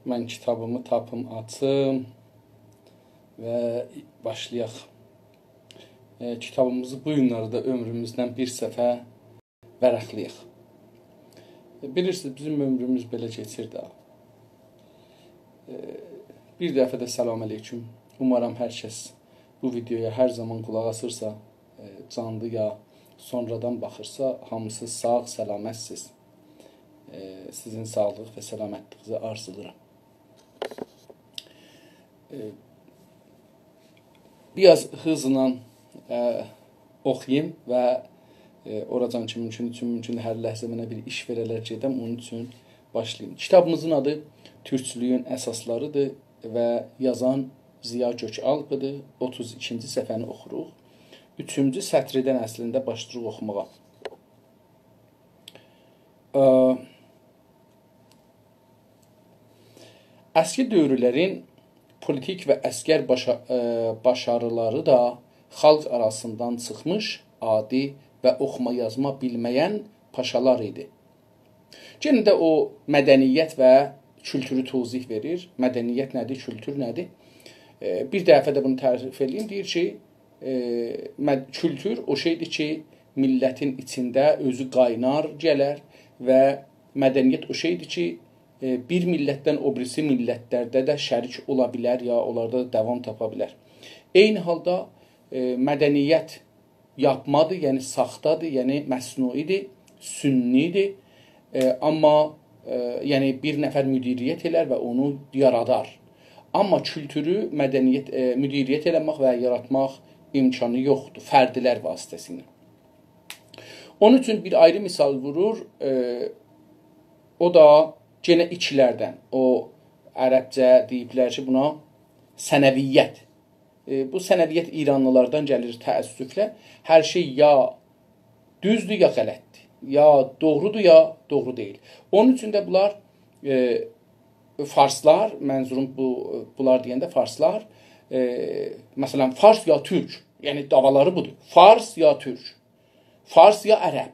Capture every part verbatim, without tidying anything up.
من کیتابیمی تاپیم، آچیم و باشلایاق. ائ، کیتابیمیزی بو گونلری ده عؤمروموزدن بیر صفحه ورقله‌یک. ائ، بیلیرسینیز، بیزیم عؤمروموز بئله کئچیر ده. ائ، بیر دفعه ده سلام علیکم. اومارام هر کس بو ویدیویا هر زامان قولاق آسیرسا، ائ، جانلی یا سونرادان باخیرسا، هامیسی ساغ، سلامتسیز. ائ، سیزین ساغلیق و سلامتلیگینیزی آرزولاییرام. ائ، بیر آز هیزلا، ائ، اوخویوم و، ائ، اوراجان کی مومکون، چون مومکون هر لحظه منه بیر ایش وئره‌لر گئدم، اونون اوچون باشلاییم. کیتابیمیزین آدی تورکچولویون اساسلاریدیر و یازان ضیا گؤک‌آلپ‌دیر. اوتوز ایکینجی صفحه‌نی اوخوروق. اوچونجو سطریدن اصلینده باشلاییریق اوخوماغا. ا، اسکی دؤورلرین پولیتیک و عسکر باشا-، ا، باشاریلاری دا خالق آراسیندان چیخمیش، عادی و اوخوما یازما بیلمه‌ین پاشالار ایدی. یئنه ده او مدنیت و کولتورو توضیح وئریر. مدنیت نه‌دیر، کولتور نه‌دیر؟ ائ، بیر دفعه ده بونو تعریف ائله‌ییم. دئییر کی، ائ، مد-، کولتور او شئیدیر کی، میللتین ایچینده اؤزو قاینار گلر و مدنیت او شئیدیر کی، ائ، بیر میللتدن او بیریسی میللتلرده ده شریک اولا بیلر، یا اونلاردا دا داوام تاپا بیلر. عینی حالدا، ائ، مدنیت یاپمادیر، یعنی ساختادیر، یعنی مصنوعی‌دیر، سنی‌دیر. ائ، آمما، ائ، یعنی بیر نفر مدیریت ائلر و اونو یارادار. آمما کولتورو مدنیت، ائ، مدیریت ائله‌مک و یاراتماق امکانی یوخدور فردلر واسطه‌سیله. اونون اوچون بیر آیری مثال وورور، ائ، او دا یئنه ایکیلردن، او عربجه دئییبلر کی، بونا ثنویت. ائ، بو ثنویت ایرانلیلاردان گلیر تأسفله. هر شئی یا دوزدور، یا غلطدیر. یا دوغرودور، یا دوغرو دئییل. اونون اوچون ده بونلار، ائ، فارسلار، منظوروم بو، بونلار دئینده فارسلار، ائ، مثلا، فارس یا تورک، یعنی دعوالاری بودور. فارس یا تورک، فارس یا عرب.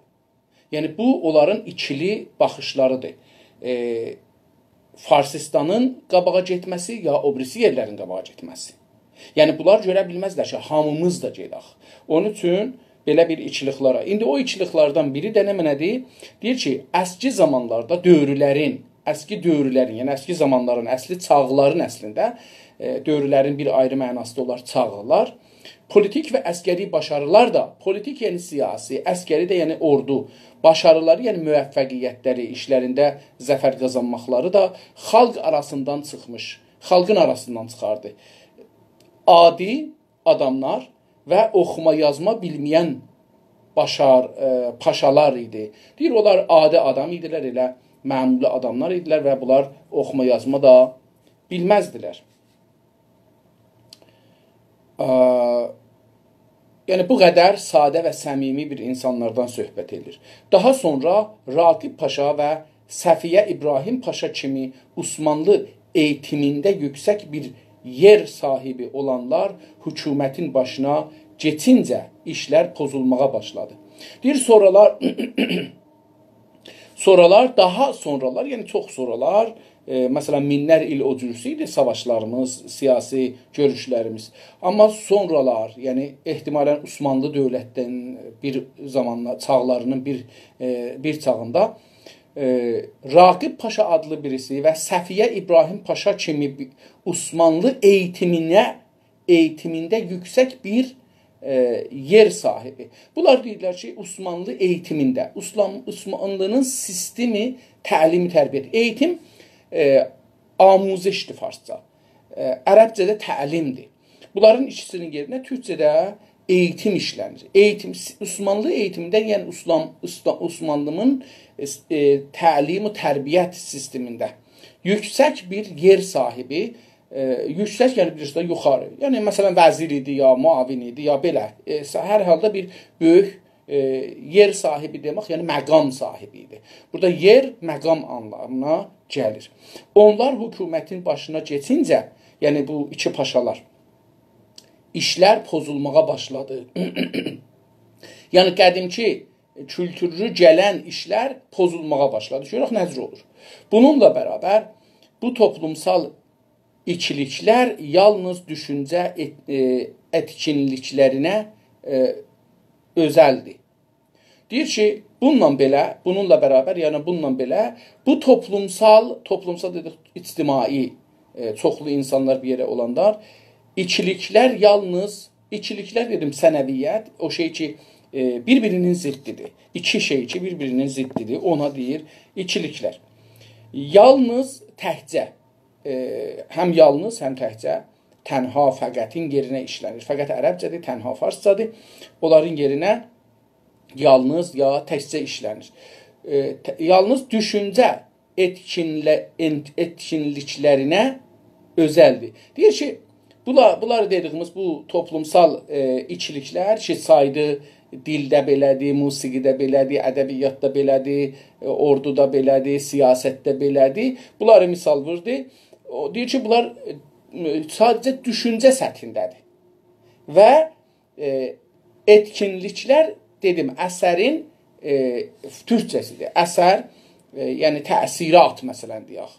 یعنی، بو، اونلارین ایکیلی باخیشلاریدیر. ائ، فارسیستانین قاباغا گئتمه‌سی، یا او بیریسی یئرلرین قاباغا گئتمه‌سی. یعنی، بونلار گؤره بیلمزلر کی، هامیمیز دا گئدک. اونون اوچون بئله بیر ایکیلیکلره. ایندی او ایکیلیکلردن بیری ده نمنه‌دیر؟ دئییر کی، اسکی زامانلاردا دؤورلرین، اسکی دؤورلرین، یعنی اسکی زامانلارین، اصلی چاغلارین اصلینده، ائ، دؤورلرین بیر آیری معناسی دا اولار چاغلار. پولیتیک و عسکری باشاریلار دا، پولیتیک، یعنی سیاسی، عسکری ده، یعنی اوردو باشاریلاری، یعنی موفقیتلری، ایشلرینده ظفر قازانماقلاری دا خالق آراسیندان چیخمیش، خالقین آراسیندان چیخاردی. عادی آداملار و اوخوما یازما بیلمه‌ین باشار، ائ، پاشالار ایدی. دئییر، اونلار عادی آدام ایدیلر، ائله معمولی آداملار ایدیلر و بونلار اوخوما یازما دا بیلمزدیلر. ا، یعنی، بو قدر ساده و صمیمی بیر اینسانلاردان صحبت ائدیر. داها سونرا راغب پاشا و صفیه ابراهیم پاشا کیمی عثمانلی ائییتیمینده یوکسک بیر یئر صاحیبی اولانلار حکومتین باشینا کئچینجه ایشلر پوزولماغا باشلادی. دئییر، سونرالار سونرالار، داها سونرالار، یعنی چوخ سونرالار، ائ، مثلا، مینلر ایل او جوروسو ایدی ساواشلاریمیز، سیاسی گؤروشلریمیز. آمما سونرالار، یعنی احتمالا عثمانلی دؤولتدن بیر زاماندا، چاغلارینین بیر، ائ، بیر چاغیندا، ائ، راغب پاشا آدلی بیریسی و صفیه ابراهیم پاشا کیمی بی-، عثمانلی ائییتیمینه ائییتیمینده یوکسک بیر، ائ، یئر صاحیبی. بونلار دئییرلر کی، عثمانلی ائییتیمینده، عثمان-، عثمانلی‌نین سیستمی تعلیم تربیت. ائییتیم، ائ، آموزشدیر فارسجا. ائ، عربجه‌ده تعلیمدیر. بونلارین ایکیسینین یئرینه تورکجه‌ده ائییتیم ایشلنیر. ائییتیم، عثمانلی ائییتیمینده، یعنی عثمان-، عث-، عثمانلی‌نین، ائ، ائ، تعلیم و تربیت سیستمینده یوکسک بیر یئر صاحیبی، ائ، یوکسک، یعنی بیلیرسینیز ده، یوخاری. یعنی، مثلا، وزیر ایدی، یا معاون ایدی، یا بئله. ائ، س-، هر حالدا بیر بؤیوک، ائ، یئر صاحیبی دئمک، یعنی مقام صاحیبی ایدی. بورادا یئر، مقام آنلامینا گلیر. اونلار حکومتین باشینا کئچینجه، یعنی بو ایکی پاشالار، ایشلر پوزولماغا باشلادی. یعنی قدیمکی کولتورلو گلن ایشلر پوزولماغا باشلادی. گؤرک نه جور اولور. بونونلا برابر بو توپلومسال ایکیلیکلر یالنیز دوشونجه ائت-، ائ، ائتکینلیکلرینه، ائ، اؤزلدیر. دئییر کی، بونونلا بئله، بونونلا برابر، یعنی بونونلا بئله، بو توپلومسال، توپلومسال دئدیک، اجتماعی، ائ، چوخلو اینسانلار بیر یئره اولانلار، ایکیلیکلر یالنیز، ایکیلیکلر دئدیم، ثنویت، او شئی کی، ائ، بیر-بیرینین ضدیدیر. ایکی شئی کی، بیر-بیرینین ضدیدیر، اونا دئییر ایکیلیکلر. یالنیز، تکجه، ائ، هم یالنیز، هم تکجه، تنها، فقطین یئرینه ایشله‌نیر. فقط عربجه‌دیر، تنها فارسجادیر. اونلارین یئرینه یالنیز یا تکجه ایشله‌نیر. ائ، ت-، یالنیز دوشونجه ائتکینله-، ائن-، ائتکینلیکلرینه اؤزلدیر. دئییر کی، بولا-، بونلار دئدیگیمیز بو توپلومسال، ائ، ایکیلیکلر کی، سایدی، دیلده بئله‌دیر، موسیقیده بئله‌دیر، ادبیاتدا بئله‌دیر، ائ، اوردودا بئله‌دیر، سیاستده بئله‌دیر. بونلاری مثال ووردو. او، دئییر کی، بونلار، ائ، ساده‌جه دوشونجه سطحینده‌دیر. و، ائ، ائتکینلیکلر، دئدیم، اثرین، ائ، تورکجه‌سیدیر. اثر، ائ، یعنی تأثیرات، مثلا، دئیک.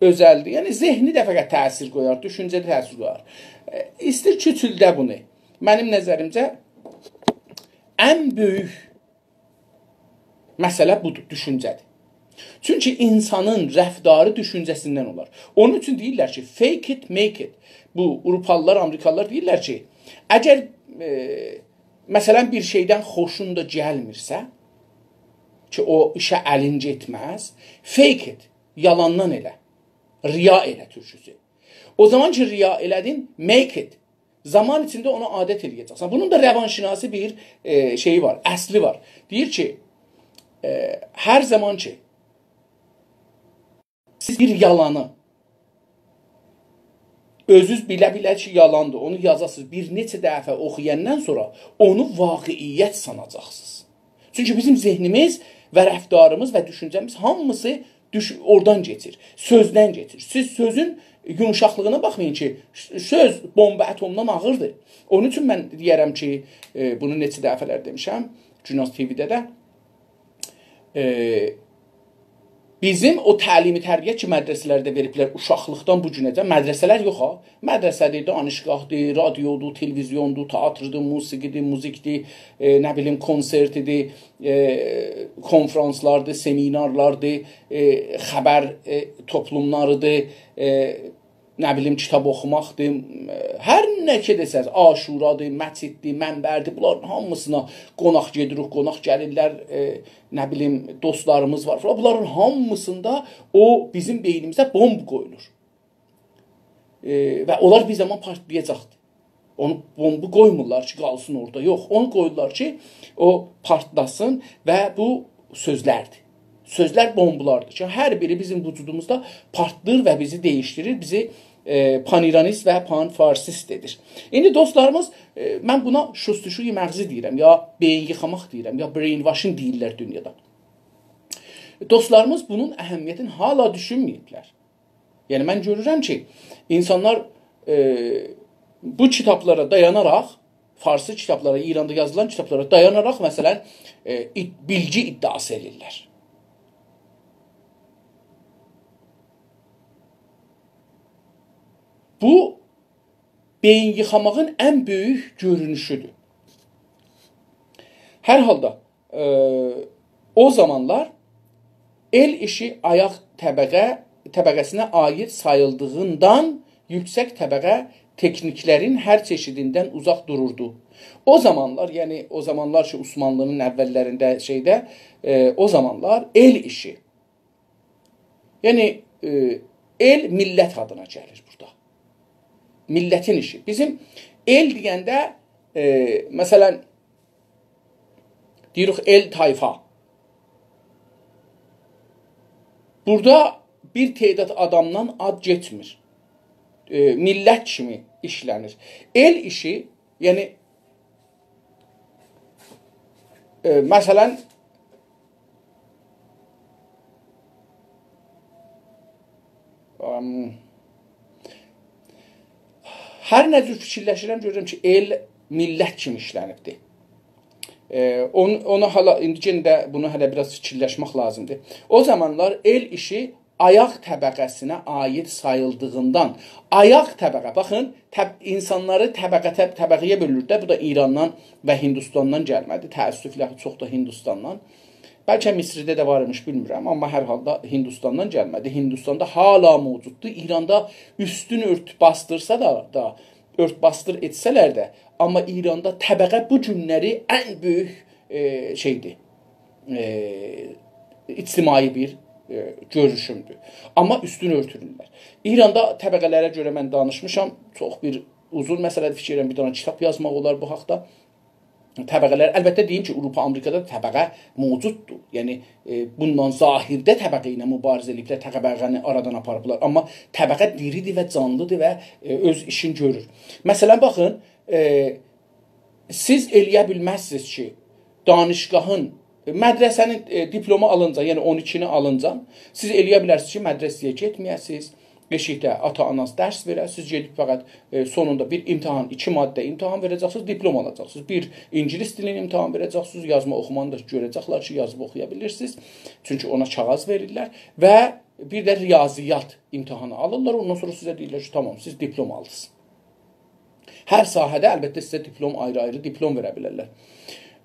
اؤزلدیر. یعنی ذهنی ده فقط تأثیر قویار، دوشونجه‌ده تأثیر قویار. ائ، ایستیر کیچیلده بونو. منیم نظریمجه ان بؤیوک مسئله بودور، دوشونجه‌دیر. چونکی اینسانین رفتاری دوشونجه‌سیندن اولار. اونون اوچون دئییرلر کی، fake it, make it. بو آوروپالیلار، آمریکالیلار دئییرلر کی، اگر، ائ، مثلا، بیر شئیدن خوشون دا گلمیرسه، کی، او ایشه الین گئتمز، fake it، یالاندان ائله، ریا ائله تورکوسو. او زامان کی، ریا ائله‌دین، make it. زامان ایچینده اونا عادت ائله‌یه‌جکسن. بونون دا روانشناسی بیر، ائ، شئیی وار، اصلی وار. دئییر کی، ائ، هر زامان کی، سیز بیر یالانی اؤزونوز بیله-بیله کی، یالاندیر، اونو یازاسینیز، بیر نئچه دفعه اوخویاندان سونرا اونو واقعیت ساناجاقسینیز. چونکی بیزیم ذهنیمیز و رفتاریمیز و دوشونجه‌میز هامیسی دوش-، اورادان کئچیر، سؤزدن کئچیر. سیز سؤزون یوموشاقلیغینا باخمایین کی، سؤز بومبا اتمدان آغیردیر. اونون اوچون من دئیه‌رم کی، ائ، بونو نئچه دفعه‌لر دئمیشم، گوناز تی‌وی‌ده ده، ائ، بیزیم او تعلیم تربیت کی، مدرسه‌لرده وئریبلر اوشاقلیقدان بو گونه‌جن، مدرسه‌لر یوخ ها، مدرسه‌دیر، دانشگاهدیر، رادیودور، تلویزیوندور، تئاتردیر، موسیقی‌دیر، موزیکدیر، ائ، نه بیلیم، کنسرتیدیر، ائ، کنفرانسلاردیر، سمینارلاردیر، ائ، خبر، ائ، توپلوملاریدیر، ائ، نه بیلیم، کیتاب اوخوماقدیر، ائ، هر نه کی دئسز، عاشورادیر، مسجددیر، منبردیر، بونلارین هامیسینا قوناق گئدیریک، قوناق گلیرلر، ائ، نه بیلیم، دوستلاریمیز وار فلان. بونلارین هامیسیندا او بیزیم بئینیمیزه بومب قویولور. ائ، و اونلار بیر زامان پارتلایاجاقدیر. اونو بومبو قویمورلار کی، قالسین اورادا. یوخ، اونو قویورلار کی، او پارتلاسین و بو سؤزلردیر. سؤزلر بومبولاردیر کی، هر بیری بیزیم وجودوموزدا پارتلاییر و بیزی دییشدیریر، بیزی، ائ، پان‌ایرانیست و پان‌فارسیست ائدیر. ایندی دوستلاریمیز، ائ، من بونا شستشوی مغزی دئییرم، یا بئیین ییخاماق دئییرم، یا brainwashing دئییرلر دونیادا. دوستلاریمیز بونون اهمیتینی هالا دوشونمه‌ییبلر. یعنی، من گؤرورم کی، اینسانلار، ائ، بو کیتابلارا دایاناراق، فارسی کیتابلارا، ایراندا یازیلان کیتابلارا دایاناراق، مثلا، ائ، اد-، بیلگی ادعاسی ائدیرلر. بو، بئیین ییخاماغین ان بؤیوک گؤرونوشودور. هر حالدا، ائ، او زامانلار ائل ایشی آیاق طبقه، طبقه‌سینه عایید ساییلدیغیندان یوکسک طبقه تکنیکلرین هر چئشیدیندن اوزاق دوروردو. او زامانلار، یعنی او زامانلار کی، عثمانلی‌نین اوللرینده، شئیده، ائ، او زامانلار ائل ایشی، یعنی، ائ، ائل میللت آدینا گلیر بورادا. میللتین ایشی. بیزیم ائل دئینده، ائ، مثلا، دئییریک ائل طایفا. بورادا بیر تعداد آدامدان آد گئتمیر. ائ، میللت کیمی ایشله‌نیر. ائل ایشی، یعنی، ائ، مثلا، ام، هر نه جور فیکیرلشیرم، گؤرورم کی، ائل میللت کیمی ایشله‌نیبدیر. ائ، اون-، اونا هالا، ایندی یئنه ده بونو هله بیر آز فیکیرلشمک لازیمدیر. او زامانلار ائل ایشی آیاق طبقه‌سینه عاید ساییلدیغیندان، آیاق طبقه، باخین، طب-، اینسانلاری طبقه، طب-، طبقه‌یه بؤلور ده، بو دا ایراندان و هندوستاندان گلمه‌دی، تأسفله چوخ دا هندوستاندان. بلکه مصرده ده وار ایمیش، بیلمیرم، آمما هر حالدا هندوستاندان گلمه‌دی. هندوستاندا حالا موجوددور. ایراندا اوستون اؤرت باسدیرسا دا، دا اؤرت باسدیر ائتسه‌لر ده، آمما ایراندا طبقه بو گونلری ان بؤیوک، ائ، شئیدیر، ائ، اجتماعی بیر، ائ، گؤروشومدور. آمما اوستون اؤرتورلر. ایراندا طبقه‌لره گؤره من دانیشمیشام. چوخ بیر اوزون مسئله‌دیر، فیکیر ائدیرم، بیر دنه کیتاب یازماق اولار بو حاقدا. طبقه‌لر، البته دئییم کی، آوروپا، آمریکادا طبقه موجوددور. یعنی، ائ، بوندان ظاهرده طبقه ایله مبارزه ائدیبلر، طبقه‌نی آرادان آپاریبلار. آمما طبقه دیریدیر و جانلیدیر و، ائ، اؤز ایشینی گؤرور. مثلا، باخین، ائ، سیز ائلیه بیلمزسینیز کی، دانشگاهین، مدرسه‌نین، ائ، دیپلومو آلینجا، یعنی اون ایکینی آلینجا، سیز ائلیه بیلرسینیز کی، مدرسه‌یه گئتمه‌یه‌سینیز، ائشیکده آتا-آناز درس وئرر، سیز گئدیب فقط، ائ، سونوندا بیر امتحان، ایکی ماده امتحان وئره‌جکسینیز، دیپلم آلاجاقسینیز. بیر اینگیلیس دیلینین امتحان وئره‌جکسینیز، یازما اوخومانی دا گؤره‌جکلر کی، یازیب اوخویا بیلیرسینیز. چونکی اونا کاغیذ وئریرلر و بیر ده ریاضیات امتحانی آلیرلار. اوندان سونرا سیزه دئییرلر کی، تامام، سیز دیپلم آلدینیز. هر ساحه‌ده، البته، سیزه دیپلم، آیری-آیری دیپلم وئره بیلرلر.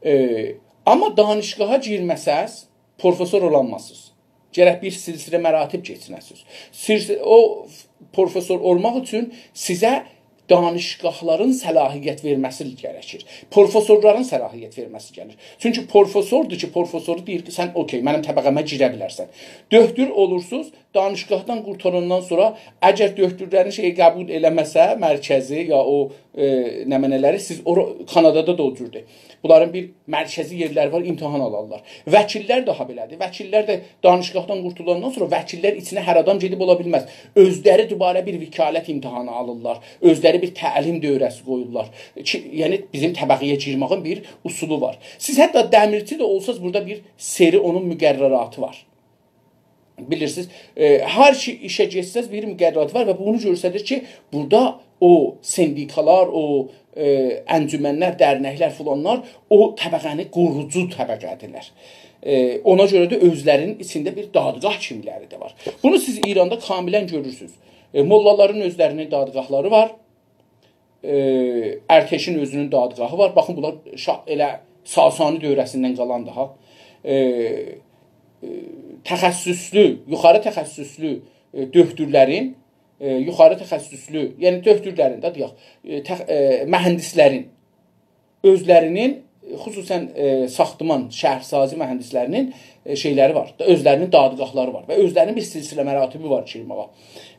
ائ، آمما دانشگاها گیرمه‌سز، پروفسور اولانمازسینیز. گرک بیر سلسله مراتب کئچینه‌سینیز. سلس-، او پروفسور اولماق اوچون سیزه دانشگاهلارین صلاحیت وئرمه‌سی گرکیر. پروفسورلارین صلاحیت وئرمه‌سی گرکیر. چونکی پروفسوردور کی، پروفسورو دئییر کی، سن اوکی، منیم طبقه‌مه گیره بیلرسن. دؤکتور اولورسوز، دانشگاهدان قورتاراندان سونرا، اگر دؤکتورلرین شئیی قبول ائله‌مه‌سه، مرکزی یا او، ائ، نمنه‌لری، سیز اورا-، کانادادا دا او جوردور. بونلارین بیر مرکزی یئرلری وار، امتحان آلارلار. وکیللر داها بئله‌دیر. وکیللر ده دانشگاهدان قورتولاندان سونرا وکیللر ایچینه هر آدام گئدیب اولا بیلمز. اؤزلری دوباره بیر وکالت امتحانی آلیرلار. اؤزلری بیر تعلیم دوره‌سی قویورلار. کی، یعنی بیزیم طبقه‌یه گیرمه‌یین بیر اصولو وار. سیز حتی دمیرچی ده اولساز، بورادا بیر سری اونون مقرراتی وار. بیلیرسینیز، ائ، هر شئی ایشه گئتسز بیر مقرراتی وار و بونو گؤستریر کی، بورادا او سندیکالار، او، ائ، انجمنلر، درنکلر فلانلار او طبقه‌نی قوروجو طبقه‌دیرلر. ائ، اونا گؤره ده اؤزلرینین ایچینده بیر دادگاه کیمیلری ده وار. بونو سیز ایراندا کاملا گؤرورسونوز. ائ، موللالارین اؤزلرینین دادگاهلاری وار. ائ، ارتشین اؤزونون دادگاهی وار. باخین، بونلار شا-، ائله ساسانی دوره‌سیندن قالان داها. ائ، ائ، تخصصلو، یوخاری تخصصلو، ائ، دؤکتورلرین، ائ، یوخاری تخصصلو، یعنی دؤکتورلرین ده دئیک، ائ، تخ-، ائ، مهندسلرین اؤزلرینین، خصوصا، ائ، ساختمان، شهرسازی مهندسلرینین، ائ، شئیلری وار، اؤزلرینین دادگاهلاری وار و اؤزلرینین بیر سلسله مراتبی وار کی،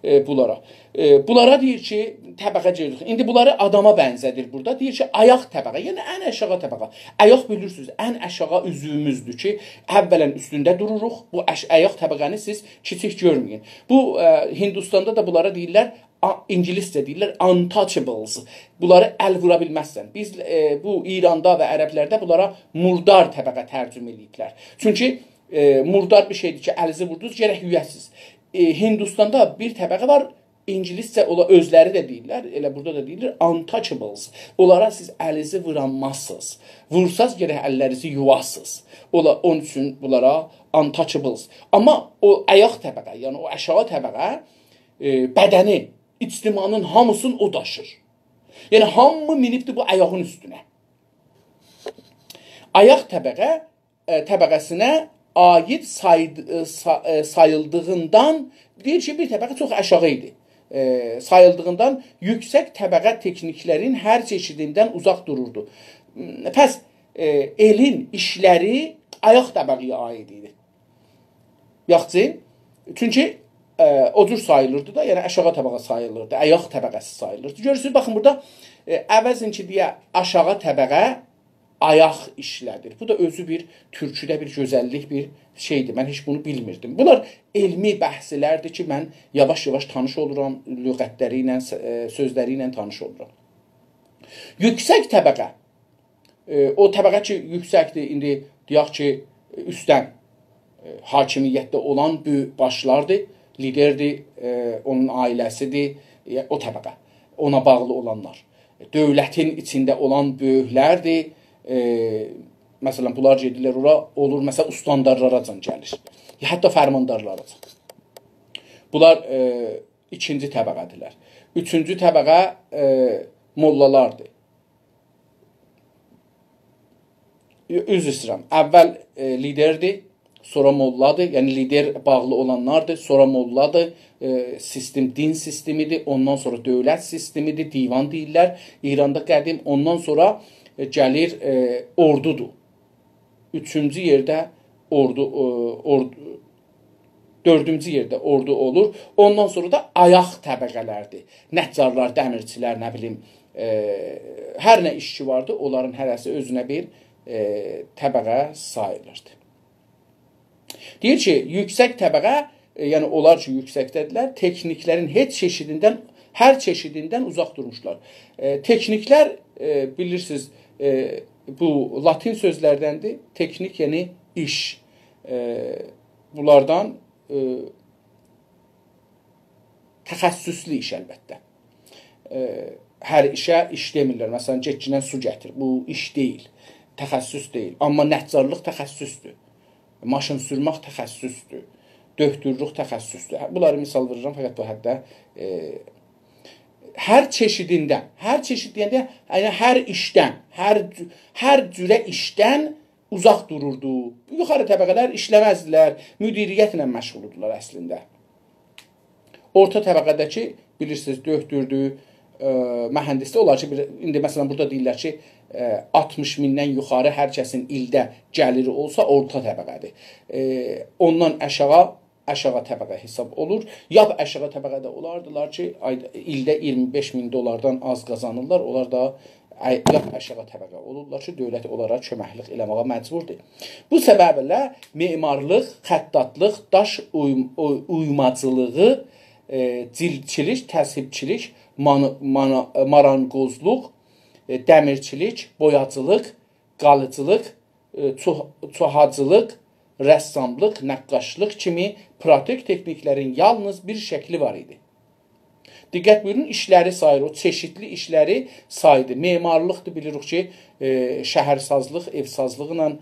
ائ، بونلارا. ائ، بونلارا دئییر کی، طبقه گئدیر. ایندی بونلاری آداما بنزه‌دیر بورادا. دئییر کی، آیاق طبقه، یعنی ان آشاغی طبقه. آیاق بیلیرسینیز، ان آشاغی عضوموزدور کی، اولا اوستونده دوروروق. بو آش-، آیاق طبقه‌نی سیز کیچیک گؤرمه‌یین. بو، ائ، هندوستاندا دا بونلارا دئییرلر، آ-، اینگیلیسجه دئییرلر untouchables. بونلاری ال وورا بیلمزسن. بیز، ائ، بو ایراندا و عربلرده بونلارا موردار طبقه ترجمه ائله‌ییبلر. چونکی، ائ، موردار بیر شئیدیر کی، الینیزی ووردونوز، گرک یویاسینیز. ائ، هندوستاندا بیر طبقه وار، اینگیلیسجه اولا اؤزلری ده دئییرلر، ائله بورادا دا دئییلیر، untouchables. اونلارا سیز الینیزی وورانمازسینیز. وورساز گرک اللرینیزی یوواسینیز. اولا، اونون اوچون بونلارا untouchables. آمما او آیاق طبقه، یعنی او آشاغی طبقه، ائ، بدنی، اجتماعین هامیسینی او داشیر. یعنی هامی مینیبدیر بو آیاغین اوستونه. آیاق طبقه، ائ، طبقه‌سینه عاید ساید-، ائ، سا-، ائ، ساییلدیغیندان، دئییر کی، بیر طبقه چوخ آشاغی ایدی. ائ، ساییلدیغیندان یوکسک طبقه تکنیکلرین هر چئشیدیندن اوزاق دوروردو. پس، ائ، ائلین ایشلری آیاق طبقه‌یه عاید ایدی. یاخشی. چونکی، ائ، او جور ساییلیردی دا، یعنی آشاغی طبقه ساییلیردی، آیاق طبقه‌سی ساییلیردی. گؤرورسونوز، باخین بورادا، ائ، عوضین کی دئیه آشاغی طبقه آیاق ایشله‌دیر. بو دا اؤزو بیر تورکوده بیر گؤزللیک، بیر شئیدیر. من هئچ بونو بیلمیردیم. بونلار علمی بحثلردیر کی، من یاواش-یاواش تانیش اولورام، لغتلری ایله، س-، ائ، سؤزلری ایله تانیش اولورام. یوکسک طبقه، ائ، او طبقه کی، یوکسکدیر، ایندی دئیک کی، اوستدن، ائ، حاکمیتده اولان بؤیوک باشلاردیر، لیدردیر، ائ، اونون عائله‌سیدیر، ائ، او طبقه، اونا باغلی اولانلار. دؤولتین ایچینده اولان بؤیوکلردیر. ائ، مثلا، بونلار گئدیرلر اورا، اولور، مثلا، استاندارلاراجان گلیر. یا حتی فرماندارلاراجان. بونلار، ائ، ایکینجی طبقه‌دیرلر. اوچونجو طبقه، ائ، موللالاردیر. عذر ایسته‌ییرم. اول، ائ، لیدردیر، سونرا موللادیر. یعنی لیدر باغلی اولانلاردیر، سونرا موللادیر. ائ، سیستم، دین سیستمیدیر، اوندان سونرا دؤولت سیستمیدیر، دیوان دئییرلر ایراندا قدیم. اوندان سونرا، ائ، گلیر، ائ، اوردودور. اوچونجو یئرده اوردو، ائ، اوردو، دؤردونجو یئرده اوردو اولور. اوندان سونرا دا آیاق طبقه‌لردیر. نجارلار، دمیرچیلر، نه بیلیم، ائ، هر نه ایشچی واردی، اونلارین هره‌سی اؤزونه بیر، ائ، طبقه ساییلیردی. دئییر کی، یوکسک طبقه، ائ، یعنی اونلار کی، یوکسکده‌دیرلر، تکنیکلرین هئچ چئشیدیندن، هر چئشیدیندن اوزاق دورموشلار. ائ، تکنیکلر، ائ، بیلیرسینیز، ائ، بو لاتین سؤزلردندیر. تکنیک، یعنی ایش. ائ، بونلاردان، ائ، تخصصلو ایش البته. ائ، هر ایشه ایش دئمیرلر. مثلا، گئتگینن سو گتیر. بو ایش دئییل. تخصص دئییل. آمما نجارلیق تخصصدور. ماشین سورمک تخصصدور. دؤکتورلوک تخصصدور. هه، بونلاری مثال وئریرم، فقط بو حدده، ائ، هر چئشیدیندن، هر چئشید دئینده، یعنی هر ایشدن، هر جو-، هر جوره ایشدن اوزاق دوروردو. یوخاری طبقه‌لر ایشله‌مزدیلر، مدیریتله مشغول ایدیلر اصلینده. اورتا طبقه‌ده کی، بیلیرسینیز، دؤکتوردو، ائ، مهندسدیر. اولار کی، بیر، ایندی مثلا بورادا دئییرلر کی، ائ، آلتمیش میندن یوخاری هر کسین ایلده گلیری اولسا، اورتا طبقه‌دیر. ائ، اوندان آشاغی، آشاغی طبقه حساب اولور. لاپ آشاغی طبقه‌ده اولاردیلار کی، آی-، ایلده اییرمی بئش مین دلاردان آز قازانیرلار. اونلار دا آی-، لاپ آشاغی طبقه اولورلار کی، دؤولت اونلارا کؤمکلیک ائله‌مه‌یه مجبوردور. بو سببله معمارلیق، خطاطلیق، داش اویم-، اوی-، اویماجیلیغی، ائ، جیلدچیلیک، تذهیبچیلیک، مان-، مانا-، مارانقوزلوق، ائ، دمیرچیلیک، بویاجیلیق، قالیجیلیق، ائ، چوخ-، چوخاجیلیق، رساملیق، نقاشلیق کیمی پراتیک تکنیکلرین یالنیز بیر شکلی وار ایدی. دقت بویورون، ایشلری ساییر، او چئشیدلی ایشلری سایدی. معمارلیقدیر، بیلیریک کی، ائ، شهرسازلیق، ائوسازلیقلا، ائ،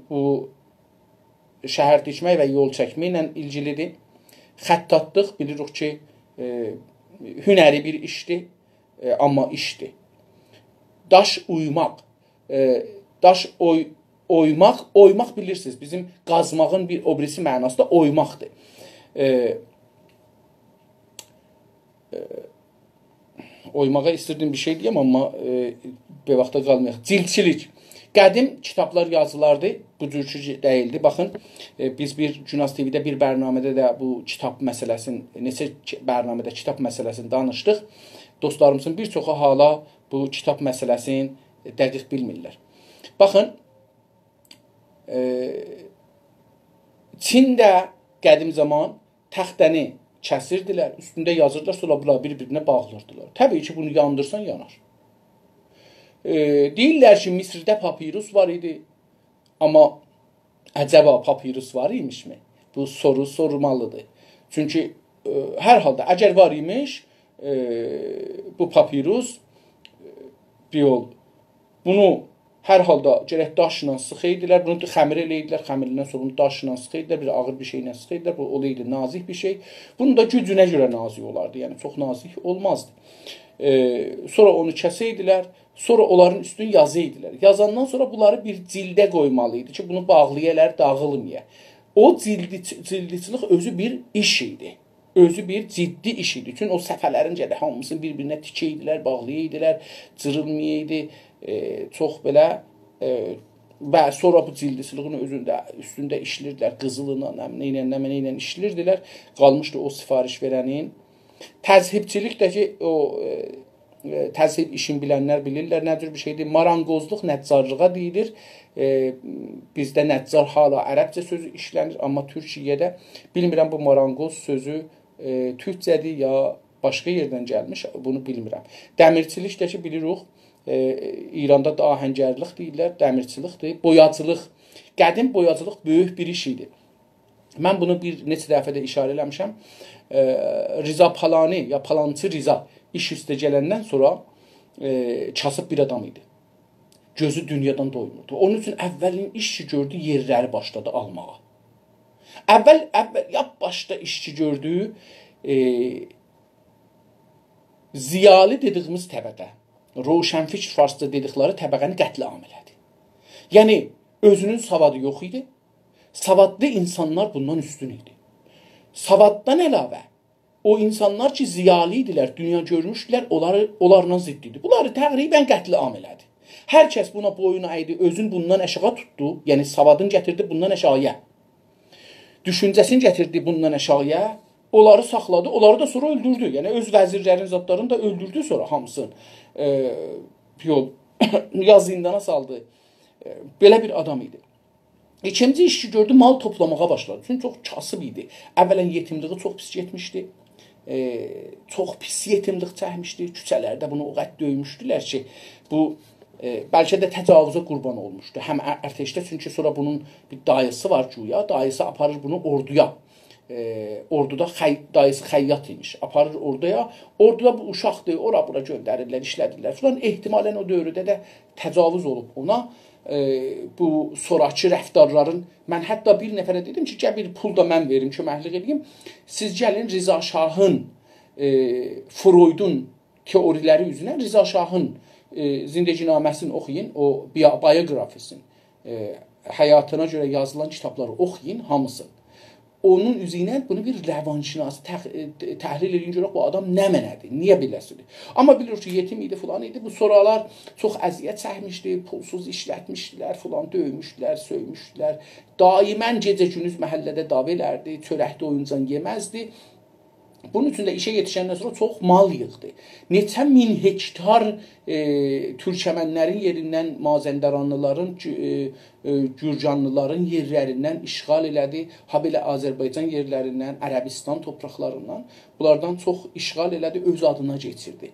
بو شهر تیکمک و یول چکمکله ایلگیلیدیر. خطاطلیق، بیلیریک کی، ائ، هنری بیر ایشدیر، ائ، آمما ایشدیر. داش اویماق، ائ، داش اوی-، اویماق، اویماق بیلیرسینیز، بیزیم قازماغین بیر او بیریسی معناسی دا اویماقدیر. ائ، ائ، اویماغا ایستیردیم بیر شئی دئیم، آمما، ائ، بیر واختا قالمایاق. جیلدچیلیک. قدیم کیتابلار یازیلاردی، بو جور کی دئییلدی. باخین، ائ، بیز بیر گوناز تی‌وی‌ده بیر برنامه‌ده ده بو کیتاب مسئله‌سینی، نئچه کی-، برنامه‌ده کیتاب مسئله‌سینی دانیشدیق. دوستلاریمیزین بیر چوخو حالا بو کیتاب مسئله‌سینی دقیق بیلمیرلر. باخین، ائ، چینده قدیم زامان تخته‌نی کسیردیلر، اوستونده یازیردیلار، سونرا بونلاری بیر-بیرینه باغلیردیلار. طبیعی کی، بونو یاندیرسان، یانار. ائ، دئییرلر کی، مصرده پاپیروس وار ایدی، آمما عجبا پاپیروس وار ایمیشمی؟ بو سورو سورولمالیدیر. چونکی، ائ، هر حالدا، اگر وار ایمیش، ائ، بو پاپیروس، ائ، بیر یول، بونو هر حالدا گرک داشلا سیخایدیلار، بونو خمیر ائله‌ییردیلر، خمیریندن سونرا بونو داشلا سیخایدیلار، بیر آغیر بیر شئیله سیخایدیلار، بو اولایدی نازیک بیر شئی. بونون دا گوجونه گؤره نازیک اولاردی، یعنی چوخ نازیک اولمازدی. ائ، سونرا اونو کسه‌یدیلر، سونرا اونلارین اوستونو یازایدیلار. یازاندان سونرا بونلاری بیر جیلده قویمالی ایدی کی، بونو باغلایالار، داغیلمایا. او جیلدی-، جیلدچیلیک اؤزو بیر ایش ایدی. اؤزو بیر جدی ایش ایدی. چون او صفحه‌لرین گرک هامیسینی بیر-بیرینه تیکه‌یدیلر، باغلایایدیلار، جیریلمایایدی. ائ، چوخ بئله، ائ، و سونرا بو جیلدچیلیگین اؤزونده، اوستونده ایشله‌ییردیلر، قیزیلینا، نه، نه ایله، نه، نه ایله ایشله‌ییردیلر. قالمیشدی او سفارش وئرنین. تذهیبچیلیک ده کی، او، ائ، ائ، تذهیب ایشین بیلنلر بیلیرلر نه جور بیر شئیدیر. مارانقوزلوق نجارلیغا دئییلیر. ائ، بیزده نجار حالا عربجه سؤزو ایشله‌نیر، آمما تورکیه‌ده بیلمیرم بو مارانقوز سؤزو، ائ، تورکجه‌دیر یا باشقا یئردن گلمیش، بونو بیلمیرم. دمیرچیلیک ده کی، بیلیریک، ائ، ایراندا دا آهنگرلیک دئییرلر، دمیرچیلیکدیر. بویاجیلیق، قدیم بویاجیلیق بؤیوک بیر ایش ایدی. من بونو بیر نئچه دفعه ده ایشاره ائله‌میشم. ائ، رضا پالانی یا پالانچی رضا ایش اوسته گلندن سونرا، ائ، کاسیب بیر آدام ایدی. گؤزو دونیادان دویموردو. اونون اوچون اولین ایش کی گؤردو، یئرلری باشلادی آلماغا. اول، اول، لاپ باشدا ایشچی گؤردویو، ائ، ضیالی دئدیگیمیز طبقه، روشنفکر فارسدا دئدیکلری طبقه‌نی قتل عام ائله‌دی. یعنی، اؤزونون سوادی یوخ ایدی. سوادلی اینسانلار بوندان اوستون ایدی. سواددان علاوه، او اینسانلار کی، ضیالی ایدیلر، دونیا گؤرموشدولر، اونلاری، اونلارلا ضد ایدی. بونلاری تقریباً قتل عام ائله‌دی. هر کس بونا بویون اَیدی، اؤزون بوندان آشاغی توتدو، یعنی سوادین گتیردی بوندان آشاغییا. دوشونجه‌سینی گتیردی بوندان آشاغییا، اونلاری ساخلادی، اونلاری دا سونرا اؤلدوردو. یعنی اؤز وزیرلرین، زادلارینی دا اؤلدوردو سونرا هامیسینی. ائ، یول، یا زیندانا سالدی. ائ، بئله بیر آدام ایدی. ایکینجی ایش کی گؤردو، مال توپلاماغا باشلادی. چونکی چوخ کاسیب ایدی. اولاً یئتیملیگی چوخ پیس گئتمیشدی. ائ، چوخ پیس یئتیملیک چکمیشدی. کوچه‌لرده بونو او قدر دؤیموشدولر کی، بو، ائ، بلکه ده تجاوزا قوربان اولموشدو. هم ار-، ارتشده، چونکی سونرا بونون بیر داییسی وار گویا. داییسی آپاریر بونو اوردویا. ائ، اوردودا خی-، داییسی خیاط ایمیش. آپاریر اوردویا. اوردودا بو اوشاقدیر، اورا بورا گؤندریرلر، ایشله‌دیرلر فلان. احتمالاً او دؤورده ده تجاوز اولوب اونا. ائ، بو سونراکی رفتارلارین، من حتی بیر نفره دئدیم کی، گل بیر پول دا من وئریم، کؤمکلیک ائدیم. سیز گلین رضا شاهین، ائ، فرویدون تئوریلری اوزونه رضا شاهین، ائ، زندگی‌نامه‌سینی اوخویون، او بیا-، بیوگرافی‌سینی، ائ، حیاتینا گؤره یازیلان کیتابلاری اوخویون، هامیسینی. اونون اوزونه بونو بیر روانشناسی تح-، ائ، تحلیل ائدین، گؤرک بو آدام نمنه‌دیر، نییه بئله‌سیدیر. آمما بیلیر کی، یئتیم ایدی، فلان ایدی. بو سونرالار چوخ اذیت چکمیشدی، پولسوز ایشلتمیشدیلر، فلان دؤیموشدولر، سؤیموشدولر. دائماً گئجه گوندوز محله‌ده دعوا ائلردی، چؤرک دویونجان یئمزدی. بونون اوچون ده ایشه یئتیشندن سونرا چوخ مال ییغدی. نئچه مین هکتار، ائ، تورکمنلرین یئریندن، مازندرانلیلارین، گو-، ائ، ائ، گرگانلیلارین یئرلریندن اشغال ائله‌دی. هابئله آذربایجان یئرلریندن، عربستان تورپاقلاریندان، بونلاردان چوخ اشغال ائله‌دی، اؤز آدینا کئچیردی.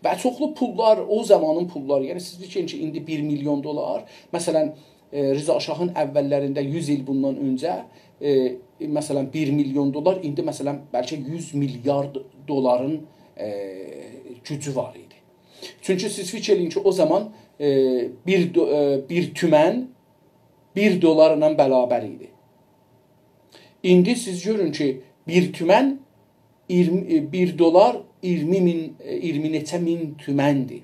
و چوخلو پوللار، او زامانین پوللاری، یعنی سیز فیکیر ائدین کی، ایندی بیر میلیون دلار، مثلاً، ائ، رضا شاهین اوللرینده، یوز ایل بوندان اؤنجه، ائ، مثلاً، بیر میلیون دلار، ایندی، مثلاً، بلکه یوز میلیارد دلارین، ائ، گوجو وار ایدی. چونکی سیز فیکیر ائدین کی، او زامان، ائ، بیر دو-، ائ، بیر تومن بیر دلارلا برابر ایدی. ایندی سیز گؤرون کی، بیر تومن اییرمی، ائ، بیر دلار اییرمی مین، ائ، اییرمی نئچه مین تومندیر.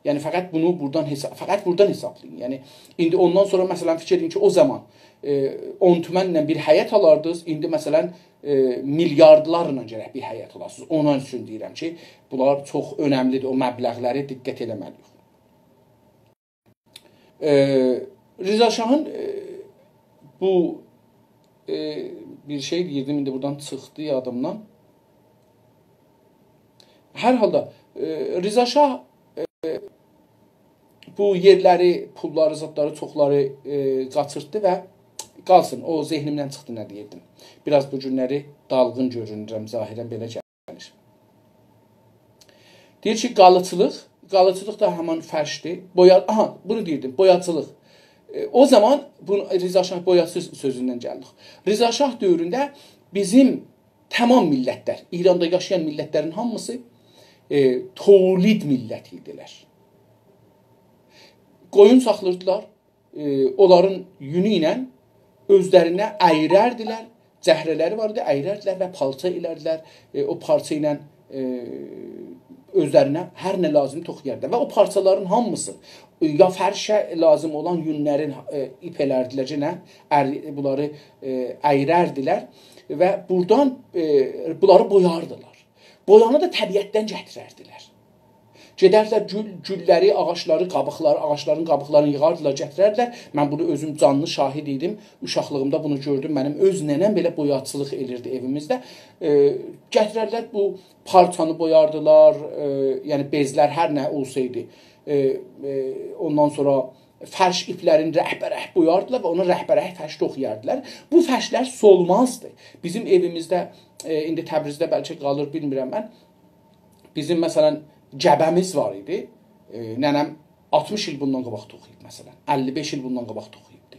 یعنی فقط بونو بورادان حساب، فقط بورادان حسابلایین. یعنی ایندی اوندان سونرا، مثلاً، فیکیر ائدین کی، او زامان، ائ، اون تومنله بیر حیط آلاردینیز، ایندی، مثلاً، ائ، میلیاردلارلا گرک بیر حیط آلاسینیز. اونون اوچون دئییرم کی، بونلار چوخ اؤنملیدیر، او مبلغلری دقت ائله‌مه‌لی‌ییک. ائ، رضا شاهین، ائ، بو، ائ، بیر شئی دئییردیم، ایندی بورادان چیخدی یادیمدان. هر حالدا، ائ، رضا شاه، ائ، بو یئرلری، پوللاری، زادلاری، چوخلاری، ائ، قاچیرتدی و قالسین، او ذهنیمدن چیخدی نه دئییردیم. بیر آز بو گونلری دالغین گؤرونورم، ظاهراً بئله گلیر. دئییر کی، قالیچیلیق، قالیچیلیق دا همان فرشدیر. بویا-، آها، بونو دئییردیم، بویاچیلیق. ائ، او زامان بونو، رضا شاه بویاچی سؤزوندن گلدیک. رضا شاه دؤورونده بیزیم تمام میللتلر، ایراندا یاشایان میللتلرین هامیسی، ائ، تولید میللتی ایدیلر. قویون ساخلاییردیلار، ائ، اونلارین یونو ایله اؤزلرینه اییرردیلر، جهره‌لری وار ایدی، اییرردیلر و پارچا ائلردیلر. ائ، او پارچا ایله، ائ، اؤزلرینه هر نه لازیم توخویاردیلار. و او پارچالارین هامیسی، ائ، یا فرشه لازیم اولان یونلرین، ائ، ایپ ائلردیلر، یئنه ار-، بونلاری، ائ، اییرردیلر و بورادان، ائ، بونلاری بویاردیلار. بویانی دا طبیعتدن گتیرردیلر. گئدردیلر گول، گوللری، آغاجلاری، قابیقلاری، آغاجلارین قابیقلارینی ییغاردیلار، گتیرردیلر. من بونو اؤزوم جانلی شاهید ایدیم. اوشاقلیغیمدا بونو گؤردوم. منیم اؤز ننه‌م بئله بویاچیلیق ائلیردی ائویمیزده. ائ، گتیرردیلر بو پارچانی بویاردیلار، ائ، یعنی بئزلر هر نه اولسایدی. ائ، ائ، اوندان سونرا فرش ایپلرینی رنگ‌به‌رنگ بویاردیلار و اونا رنگ‌به‌رنگ فرش توخویاردیلار. بو فرشلر سولمازدی. بیزیم ائویمیزده، ائ، ایندی تبریزده بلکه قالیر، بیلمیرم من. بیزیم، مثلاً، گبه‌میز وار ایدی. ائ، ننه‌م آلتمیش ایل بوندان قاباق توخویوب، مثلاً. اللی بئش ایل بوندان قاباق توخویوبدو.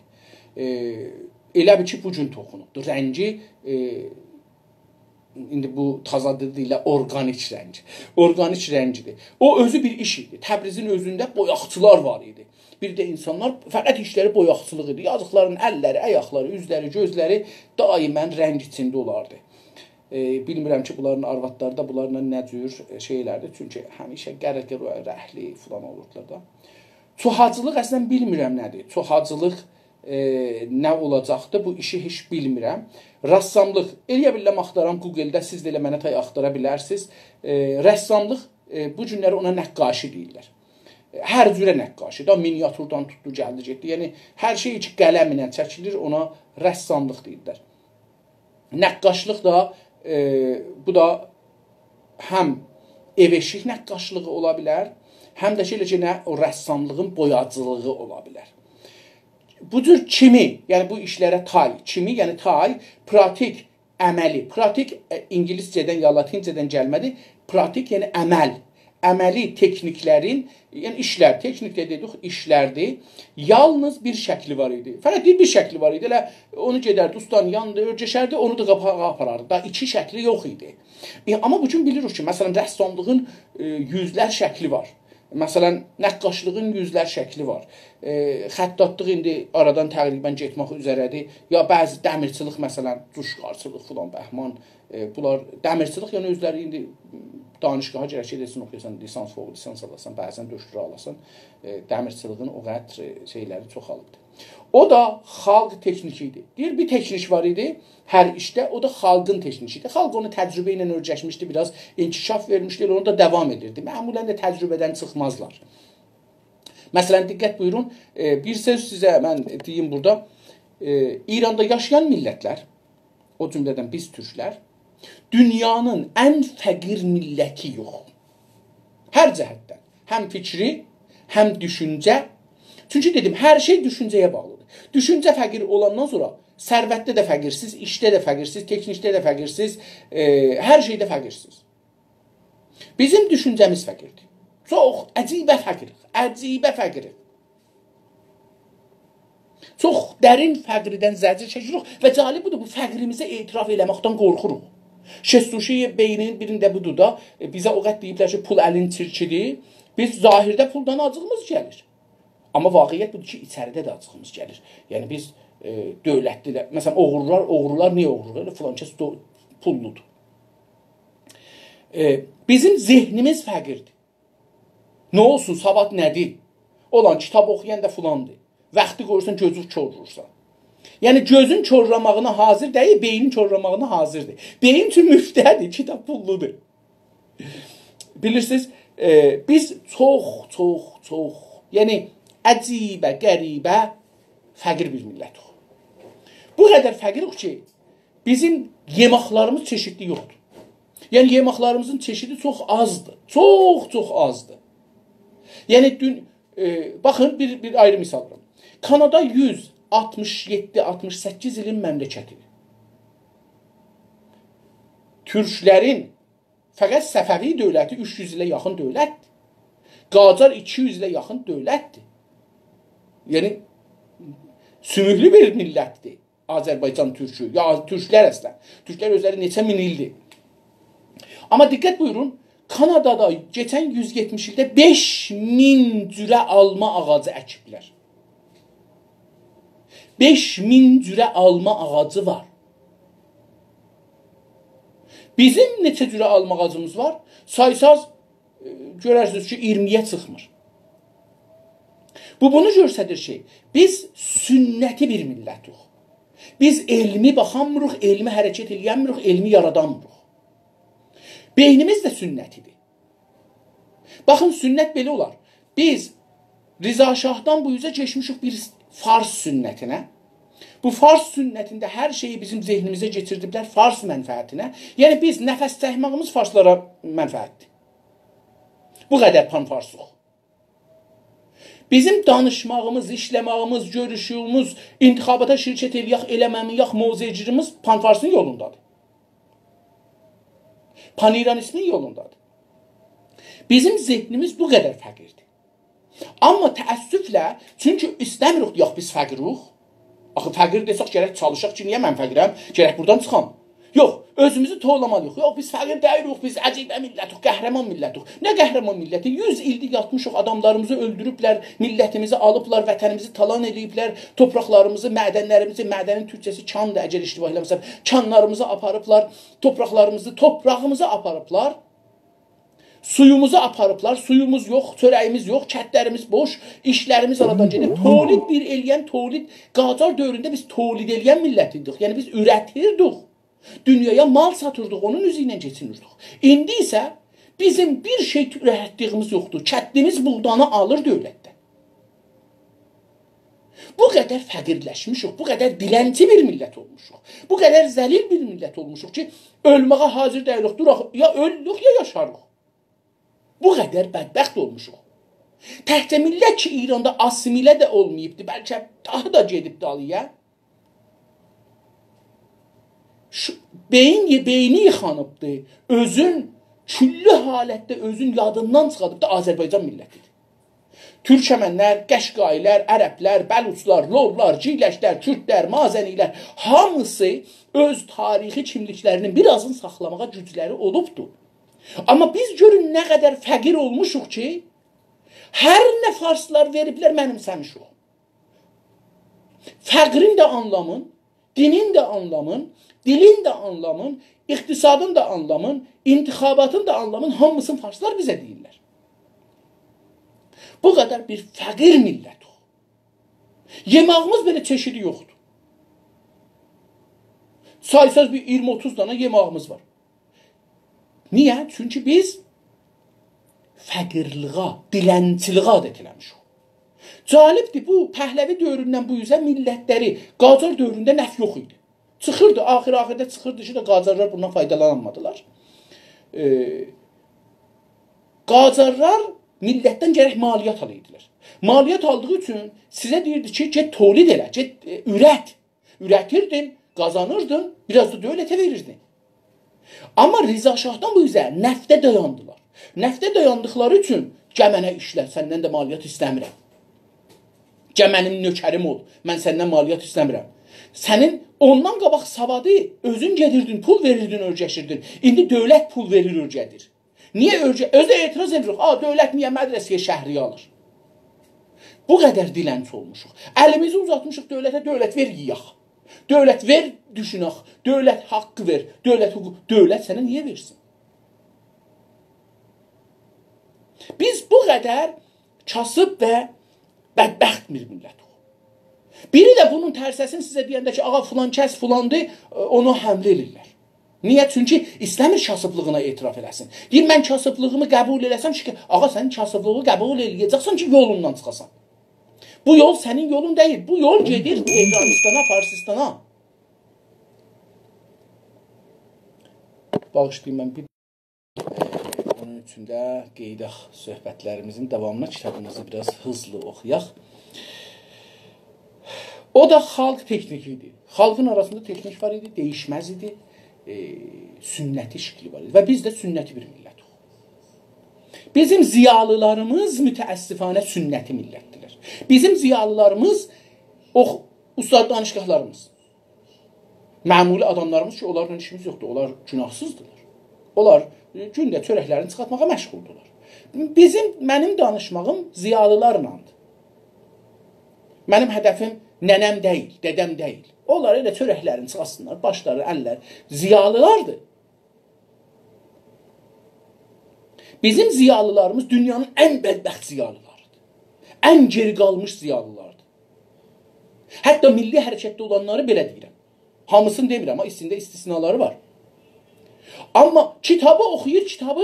ائ، ائله بیل کی، بو گون توخونوبدور. رنگی، ائ، ایندی بو تازا دیلله ارگانیک رنگ. ارگانیک رنگدیر. او اؤزو بیر ایش ایدی. تبریزین اؤزونده بویاقچیلار وار ایدی. بیر ده اینسانلار فقط ایشلری بویاقچیلیق ایدی. یازیقلارین اللری، آیاقلاری، اوزلری، گؤزلری دائماً رنگ ایچینده اولاردی. ائ، بیلمیرم کی، بونلارین آروادلاری دا بونلارلا نه جور، ائ، شئیلردیر. چونکی همیشه قره قیرو رنگلی فلان اولوردولار دا. چوخاجیلیق اصلاً بیلمیرم نه‌دیر. چوخاجیلیق، ائ، نه اولاجاقدی، بو ایشی هئچ بیلمیرم. رساملیق، ائلیه بیلرم آختارام گوگلده، سیز ده ائله منه تای آختارا بیلرسینیز. ائ، رساملیق، ائ، بو گونلری اونا نقاشی دئییرلر. ائ، هر جوره نقاشی، دا مینیاتوردان توتدو، گلدی، گئتدی. یعنی، هر شئی کی، قلمله چکیلیر، اونا رساملیق دئییرلر. نقاشلیق دا، ائ، بو دا هم ائو ائشیک نقاشلیغی اولا بیلر، هم ده کی، ائله کی، نه او رساملیغین بویاجیلیغی اولا بیلر. بو جور کیمی، یعنی بو ایشلره تای، کیمی، یعنی تای، پراتیک، عملی. پراتیک، ائ، اینگیلیسجه‌دن یا لاتینجه‌دن گلمه‌دی. پراتیک، یعنی عمل. عملی تکنیکلرین، یعنی ایشلر، تکنیک ده دئدیک، ایشلردیر. یالنیز بیر شکلی وار ایدی. فقط بیر، بیر شکلی وار ایدی. ائله اونو گئدردی، اوستانین یانیندا اؤرگشردی، اونو دا قاباغا آپاراردی. دا ایکی شکلی یوخ ایدی. ائ، آمما بو گون بیلیریک کی، مثلاً، رساملیغین، ائ، یوزلر شکلی وار. مثلاً، نقاشلیغین یوزلر شکلی وار. ائ، خطاطلیق ایندی آرادان تقریباً گئتمک اوزره‌دیر. یا بعضی دمیرچیلیک، مثلاً، جوشکارچیلیق فلان، بهمان، ائ، بونلار دمیرچیلیک، یعنی اؤزلری ایندی دانشگاها گرک گئده‌سن، اوخویاسان، لیسانس، فوق لیسانس آلاسان، بعضاً دکترا آلاسان، ائ، دمیرچیلیغین او قدر، ائ، شئیلری چوخالیبدیر. او دا خالق تکنیکی ایدی. دئییر، بیر تکنیک وار ایدی هر ایشده، او دا خالقین تکنیکی ایدی. خالق اونو تجربه ایله اؤیرشمیشدی، بیر آز انکشاف وئرمیشدی، ائله اونو دا داوام ائدیردی. معمولاً ده تجربه‌دن چیخمازلار. مثلاً، دقت بویورون، ائ، بیر سؤز سیزه من دئییم بورادا. ائ، ایراندا یاشایان میللتلر، او جمله‌دن بیز تورکلر، دونیانین ان فقیر میللتی‌یوخ. هر جهتدن. هم فکری، هم دوشونجه. چونکی دئدیم، هر شئی دوشونجه‌یه باغلیدیر. دوشونجه فقیر اولاندان سونرا ثروتده ده فقیرسیز، ایشده ده فقیرسیز، تکنیکده ده فقیرسیز، ائ، هر شئیده فقیرسیز. بیزیم دوشونجه‌میز فقیردیر. چوخ عجیبه فقیریک، عجیبه فقیریک. چوخ درین فقردن زجر چکیریک و جالب بودور، بو فقریمیزه اعتراف ائله‌مکدن قورخوروق. شستشوی بینین بیرینده بودور دا، ائ، بیزه او قدر دئییبلر کی، پول الین چیرکیدیر. بیز ظاهرده پولدان آجیغیمیز گلیر. آمما واقعیت بودور کی، ایچریده ده آجیغیمیز گلیر. یعنی بیز، ائ، دؤولتلی‌لر، مثلاً، اوغرولار، اوغرولار نییه اوغرولور؟ ائله فلان کس دو-، پوللودور. ائ، بیزیم ذهنیمیز فقیردیر. نه اولسون، سواد نه‌دیر؟ اولان کیتاب اوخویان دا فلاندیر. واختی قویورسان، گؤزو کورلورسان. یعنی، گؤزون کورلاماغینا حاضر دئییل، بئینین کورلاماغینا حاضردیر. بئیین اوچون مفته‌دیر، کیتاب پوللودور. بیلیرسینیز، ائ، بیز چوخ، چوخ، چوخ، یعنی، عجیبه، غریبه، فقیر بیر میللتیک. بو قدر فقیریک کی، بیزیم یئماقلاریمیز چئشیدلی یوخدور. یعنی، یئماقلاریمیزین چئشیدی چوخ آزدیر. چوخ، چوخ آزدیر. یعنی، دون، ائ، باخین، بیر، بیر آیری مثال وئریم. کانادا یوز آلتمیش یئددی، آلتمیش سککیز ایلین مملکتی. تورکلرین فقط صفوی دؤولتی اوچ یوز ایله یاخین دؤولتدیر. قاجار ایکی یوز ایله یاخین دؤولتدیر. یعنی، سوموکلو بیر میللتدیر آذربایجان تورکو. یا، تورکلر اصلاً. تورکلر اؤزلری نئچه مین ایلدیر. آمما دقت بویورون، کانادادا کئچن یوز یئتمیش ایلده بئش مین جوره آلما آغاجی اکیبلر. بئش مین جوره آلما آغاجی وار. بیزیم نئچه جوره آلما آغاجیمیز وار؟ سایساز، ائ، گؤررسینیز کی، اییرمی‌یه چیخمیر. بو، بونو گؤستریر کی، بیز سنتی بیر میللتیک. بیز علمی باخانمیریق، علمی حرکت ائلیه‌نمیریک، علمی یارادانمیریق. بئینیمیز ده سنتی‌دیر. باخین، سنت بئله اولار. بیز رضا شاهدان بو اوزه کئچمیشیک بیر فارس سنتینه. بو فارس سنتینده هر شئیی بیزیم ذهنیمیزه کئچیردیبلر فارس منفعتینه. یعنی بیز نفس چکمه‌ییمیز فارسلارا منفعتدیر. بو قدر پان‌فارسیق. بیزیم دانیشماغیمیز، ایشله‌مه‌ییمیز، گؤروشویوموز، انتخاباتا شرکت ائلیک، ائله‌مه‌میک، موضع‌گیریمیز پان‌فارسین یولوندادیر. پان‌ایرانیزمین یولوندادیر. بیزیم ذهنیمیز بو قدر فقیردیر. آمما تأسفله، چونکی ایسته‌میریک دئیک بیز فقیروق. آخی فقیر دئسک گرک چالیشاق کی، نییه من فقیرم؟ گرک بورادان چیخام. یوخ، اؤزوموزو توولامالی‌ییق. یوخ، بیز فقیر دئییلیک، بیز عجیب میللتیک، قهرمان میللتیک. نه قهرمان میللتی؟ یوز ایلدیر یاتمیشیق، آداملاریمیزی اؤلدوروبلر، میللتیمیزی آلیبلار، وطنیمیزی تالان ائله‌ییبلر، تورپاقلاریمیزی، معدنلریمیزی، معدنین تورکجه‌سی کاندیر، اگر اشتباه ائله‌مه‌سم، کانلاریمیزی آپاریبلار، تورپاقلاریمیزی، تورپاغیمیزی آپاریبلار. سویوموزو آپاریبلار، سویوموز یوخ، چؤره‌ییمیز یوخ، کتلریمیز بوش، ایشلریمیز آرادان گئدیب. تولید بیر ائله‌ین، تولید، قاجار دؤورونده بیز تولید ائله‌ین میللت ایدیک. یعنی بیز اوره‌تیردیک. دونیایا مال ساتیردیق، اونون اوزو ایله کئچینیردیک. ایندی ایسه بیزیم بیر شئی اوره‌تدیییمیز یوخدور. کتلیمیز بوغدانی آلیر دؤولتدن. بو قدر فقیرلشمیشیک، بو قدر دیلنچی بیر میللت اولموشوق، بو قدر ذلیل بیر میللت اولموشوق کی، اؤلمه‌یه حاضر دئییلیک، دوراق، یا اؤلوروک، یا یاشاریق. بو قدر بدبخت اولموشوق. تکجه میللت کی، ایراندا آسیمیله ده اولماییبدی، بلکه داها دا گئدیب دالییا. شو، بئیین، بئینی ییخانیبدی، اؤزون کلی حالتده اؤزون یادیندان چیخاردیبدی، آذربایجان میللتیدیر. تورکمنلر، قشقایی‌لر، عربلر، بلوچلار، لورلار، گیلکلر، کوردلر، مازنی‌لر، هامیسی اؤز تاریخی کیملیکلری‌نین بیر آزینی ساخلاماغا گوجلری اولوبدور. آمما بیز گؤرون نه قدر فقیر اولموشوق کی، هر نه فارسلار وئریبلر، منیمسه‌میشیک. فقرین ده آنلامین، دینین ده آنلامین، دیلین ده آنلامین، اقتصادین دا آنلامین، انتخاباتین دا آنلامین، هامیسینی فارسلار بیزه دئییرلر. بو قدر بیر فقیر میللتیک. یئماغیمیز بئله چئشیدی یوخدور. سایساز بیر اییرمی اوتوز دانا یئماغیمیز وار. نییه؟ چونکی بیز فقیرلیغا، دیلنچیلیغه عادت ائله‌میشیک. جالبدیر، بو پهلوی دؤوروندن بو اوزه میللتلری، قاجار دؤورونده نفت یوخ ایدی. چیخیردی، آخیر آخیردا چیخیردی کی، ده قاجارلار بوندان فایدالانمادیلار. ائ، قاجارلار میللتدن گرک مالیات آلایدیلار. مالیات آلدیغی اوچون سیزه دئییردی کی، گئت تولید ائله، گئت، ائ، اورت. اورتیردین، قازانیردین، بیر آز دا دؤولته وئریردین. آمما رضا شاهدان بو اوزه نفته دایاندیلار. نفته دایاندیقلاری اوچون گل منه ایشله، سندن ده مالیات ایسته‌میرم. گل منیم نؤکریم اول، من سندن مالیات ایسته‌میرم. سنین اوندان قاباق سوادی اؤزون گئدیردین، پول وئریردین، اؤیرشیردین. ایندی دؤولت پول وئریر، اؤیردیر. نییه اؤیره-، اؤزو ده اعتراض ائدیر. «آ، دؤولت نییه مدرسه‌یه شهریاری آلیر؟» بو قدر دیلنچی اولموشوق. الیمیزی اوزاتمیشیق دؤولته، «دؤولت، وئر یئیک. دؤولت، وئر دوشونک. دؤولت، حاققی وئر. دؤولت، حقوق.» دؤولت سنه نییه وئرسین؟ بیز بو قدر کاسیب و بدبخت بیر میللتیک. بیری ده بونون ترسه‌سینی سیزه دئینده کی، «آغا، فلان کس فلاندیر»، اونا حمله ائله‌ییرلر. نییه؟ چونکی ایسته‌میر کاسیبلیغینا اعتراف ائله‌سین. دئییر، «من کاسیبلیغیمی قبول ائله‌سم کی»، آغا، سن کاسیبلیغی قبول ائله‌یه‌جکسن کی، یولوندان چیخاسان. بو یول سنین یولون دئییل. بو یول گئدیر تهرانیستانا، فارسیستانا. باغیشلایین، من بیر اونون اوچون ده قئییداق صحبتلریمیزین داوامینا، کیتابیمیزی بیر آز هیزلی اوخویاق. او دا خالق تکنیکی ایدی. خالقین آراسیندا تکنیک وار ایدی، دییشمز ایدی. ائ، سنتی شکلی وار ایدی. و بیز ده سنتی بیر میللتیک. بیزیم ضیالیلاریمیز متأسفانه سنتی میللتدیرلر. بیزیم ضیالیلاریمیز، او استاد دانشگاهلاریمیز، معمولی آداملاریمیز کی، اونلارلا ایشیمیز یوخدور، اونلار گوناهسیزدیرلار. اونلار، ائ، گونده چؤرکلرینی چیخارتماغا مشغولدورلار. بیزیم، منیم دانیشماغیم ضیالیلارلادیر. منیم هدفیم ننه‌م دئییل، دده‌م دئییل. اونلار ائله چؤرکلرینی چیخارتسینلار، باشلاری، اللر، ضیالیلاردیر. بیزیم ضیالیلاریمیز دونیانین ان بدبخت ضیالیلاریدیر. ان گئری قالمیش ضیالیلاردیر. حتی میللی حرکتده اولانلاری بئله دئییرم. هامیسینی دئمیرم، آمما ایچینده استثنالاری وار. آمما کیتابی اوخویور، کیتابی،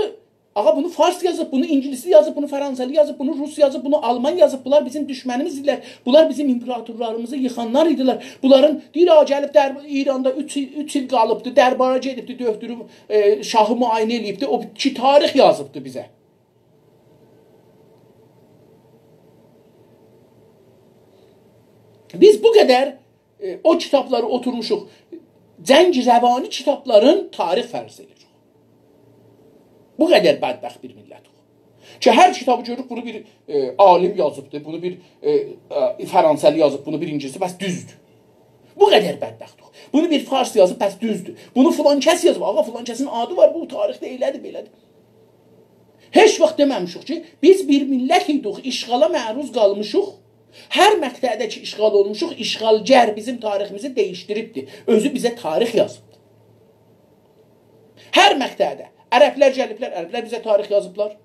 آغا، بونو فارس یازیب، بونو اینگیلیسلی یازیب، بونو فرانسه‌لی یازیب، بونو روس یازیب، بونو آلمان یازیب. بونلار بیزیم دوشمنیمیز ایدیلر. بونلار بیزیم ایمپراتورلاریمیزی ییخانلار ایدیلر. بونلارین دئییر، «آ، گلیب درب-، ایراندا اوچ ایل، اوچ ایل قالیبدی، دربارا گئدیبدی، دؤکتورو، ائ، شاهی معاینه ائله‌ییبدی، او کی تاریخ یازیبدی بیزه.» بیز بو قدر، ائ، او کیتابلاری اوتورموشوق، جنگ روانی کیتابلارین تاریخ فرض ائدیریک. بو قدر بدبخت بیر میللتیک. کی، هر کیتابی گؤروروک، بونو بیر، ائ، عالم یازیبدی، بونو بیر، ائ، ائ، فرانسه‌لی یازیب، بونو بیر اینگیلیسلی، بس دوزدور. بو قدر بدبختوخ. بونو بیر فارس یازیب، پس دوزدور. بونو فلان کس یازیب، آغا، فلان کسین آدی وار، بو تاریخده ائله‌دیر، بئله‌دیر. هئچ واخت دئمه‌میشیک کی، بیز بیر میللت ایدیک، اشغالا معروض قالمیشیق. هر مقطعده کی اشغال اولموشوق، اشغالگر بیزیم تاریخیمیزی دییشدیریبدیر. اؤزو بیزه تاریخ یازیبدیر. هر مقطعده. عربلر گلیبلر، عربلر بیزه تاریخ یازیبلار.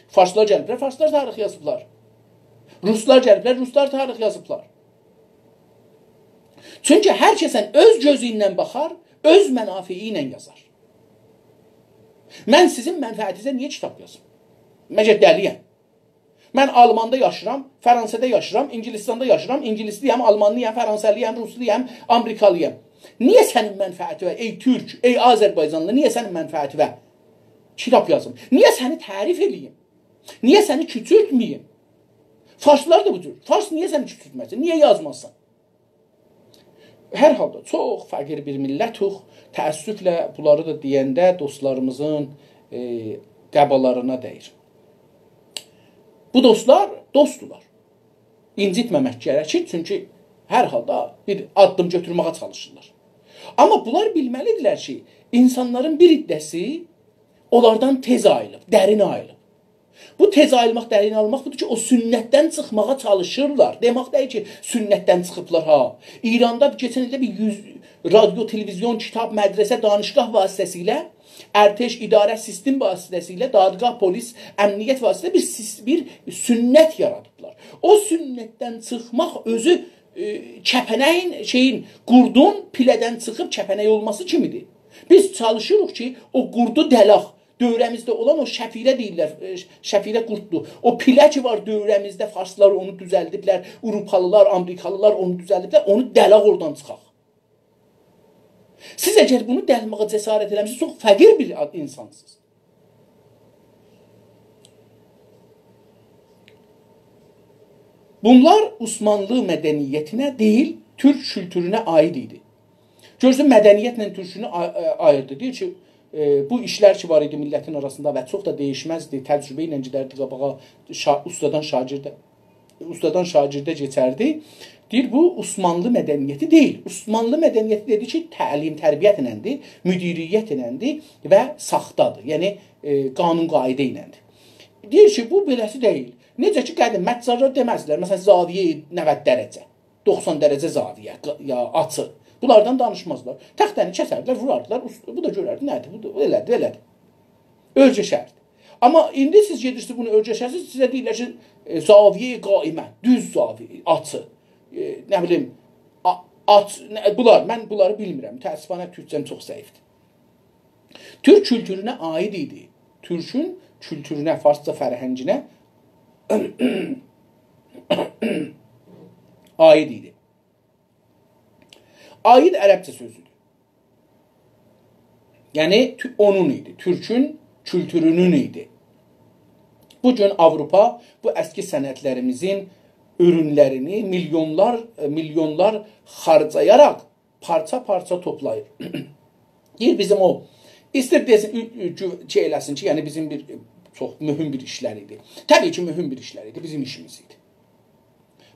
فارسلار گلیبلر، فارسلار تاریخ یازیبلار. روسلار گلیبلر، روسلار تاریخ یازیبلار. چونکی هر کسن اؤز گؤزو ایله باخار، اؤز منافعی ایله یازار. من سیزین منفعتینیزه نییه کیتاب یازیم؟ مگر دلی‌یم؟ من آلماندا یاشیرام، فرانسادا یاشیرام، انگلستاندا یاشیرام، انگلیسلی‌یم، آلمانلی‌یام، فرانسالی‌یام، روسلویام، آمریکالی‌یام. نییه سنین منفعتیوه، ای تورک، ای آذربایجانلی، نییه سنین منفعتیوه کیتاب یازیم؟ نییه سنی تعریف ائله‌ییم؟ نییه سنی کوچولتمه‌ییم؟ فارسلار دا بو جور. فارس نییه سنی کوچولتمه‌سین؟ نییه یازماسین؟ هر حالدا چوخ فقیر بیر میللتوخ. تأسفله بونلاری دا دئینده دوستلاریمیزین، ائ، قابالارینا دَییر. بو دوستلار دوستدولار. اینجیتمه‌مک گرکیر، چونکی هر حالدا بیر آددیم گؤتورمه‌یه چالیشیرلار. آمما بونلار بیلمه‌لیدیرلر کی، اینسانلارین بیر حیصه‌سی اونلاردان تئز آییلیب، درین آییلیب. بو تئز آییلماق، درین آییلماق بودور کی، او سنتدن چیخماغا چالیشیرلار. دئمک دئییل کی، سنتدن چیخیبلار ها. ایراندا کئچن ایلده بیر یوز رادیو، تلویزیون، کیتاب، مدرسه، دانشگاه واسطه‌سیله، ارتش، اداره، سیستم واسطه‌سیله، دادگاه، پلیس، امنیت واسطه‌سیله بیر سیس-، بیر سنت یارادیبلار. او سنتدن چیخماق اؤزو، ائ، کپنه‌یین، شئیین، قوردون پیله‌دن چیخیب کپنک اولماسی کیمیدیر. بیز چالیشیریق کی، او قوردو دلاق. دؤوره‌میزده اولان او شفیره دئییرلر، ائ، شفیره قورددور. او پیله کی وار دؤوره‌میزده، فارسلار اونو دوزلدیبلر، آوروپالیلار، آمریکالیلار اونو دوزلدیبلر، اونو دلاق، اورادان چیخاق. سیز اگر بونو دلماغا جسارت ائله‌میشسینیز، چوخ فقیر بیر آد-، اینسانسینیز. بونلار عثمانلی مدنیتینه دئییل، تورک کولتورونه عایید ایدی. گؤرورسن، مدنیتله تورکونو آ-، آ-، آییردی. دئییر کی، ائ، بو ایشلر کی وار ایدی میللتین آراسیندا و چوخ دا دییشمزدی، تجربه ایله گئدردی قاباغا، شا-، اوستادان شاگیرده، اوستادان شاگیرده کئچردی. دئییر، بو عثمانلی مدنیتی دئییل. عثمانلی مدنیتی دئدی کی، تعلیم تربیت ایلندیر، مدیریت ایلندیر و ساختادیر. یعنی، ائ، قانون قاعده ایلندیر. دئییر کی، بو بئله‌سی دئییل. نئجه کی، قدیم مجارلار دئمزدیلر، مثلا، زاویه نود درجه، دوخسان درجه زاویه، ق-، یا آچی. بونلاردان دانیشمازلار. تخته‌نی کسردیلر، ووراردیلار، اوست-، بو دا گؤرردی، نه‌دیر، بو دا ائله‌دی، ائله‌دی. اؤرگشردی. آمما ایندی سیز گئدیرسینیز، بونو اؤرگشرسینیز، سیزه دئییرلر کی، ائ، زاویه قائمه، دوز زاویه، آچی. ائ، نه بیلیم، آ-، آچ، نه، بونلار، من بونلاری بیلمیرم. متأسفانه تورکجه‌م چوخ ضعیفدیر. تورک کولتورونه عایید ایدی. تورکون کولتورونه، فارسجا فرهنگینه عایید ایدی. عایید عربجه سؤزودور. یعنی، تو-، اونون ایدی، تورکون کولتورونون ایدی. بو گون آوروپا بو اسکی صنعتلریمیزین اورونلرینی میلیونلار، میلیونلار خرجایاراق پارچا-پارچا توپلاییر. دئییر، بیزیم او، ایستیر دئسین، او، او، گو-، شئی ائله‌سین کی، یعنی بیزیم بیر، چوخ مهم بیر ایشلر ایدی. طبیعی کی، مهم بیر ایشلر ایدی، بیزیم ایشیمیز ایدی.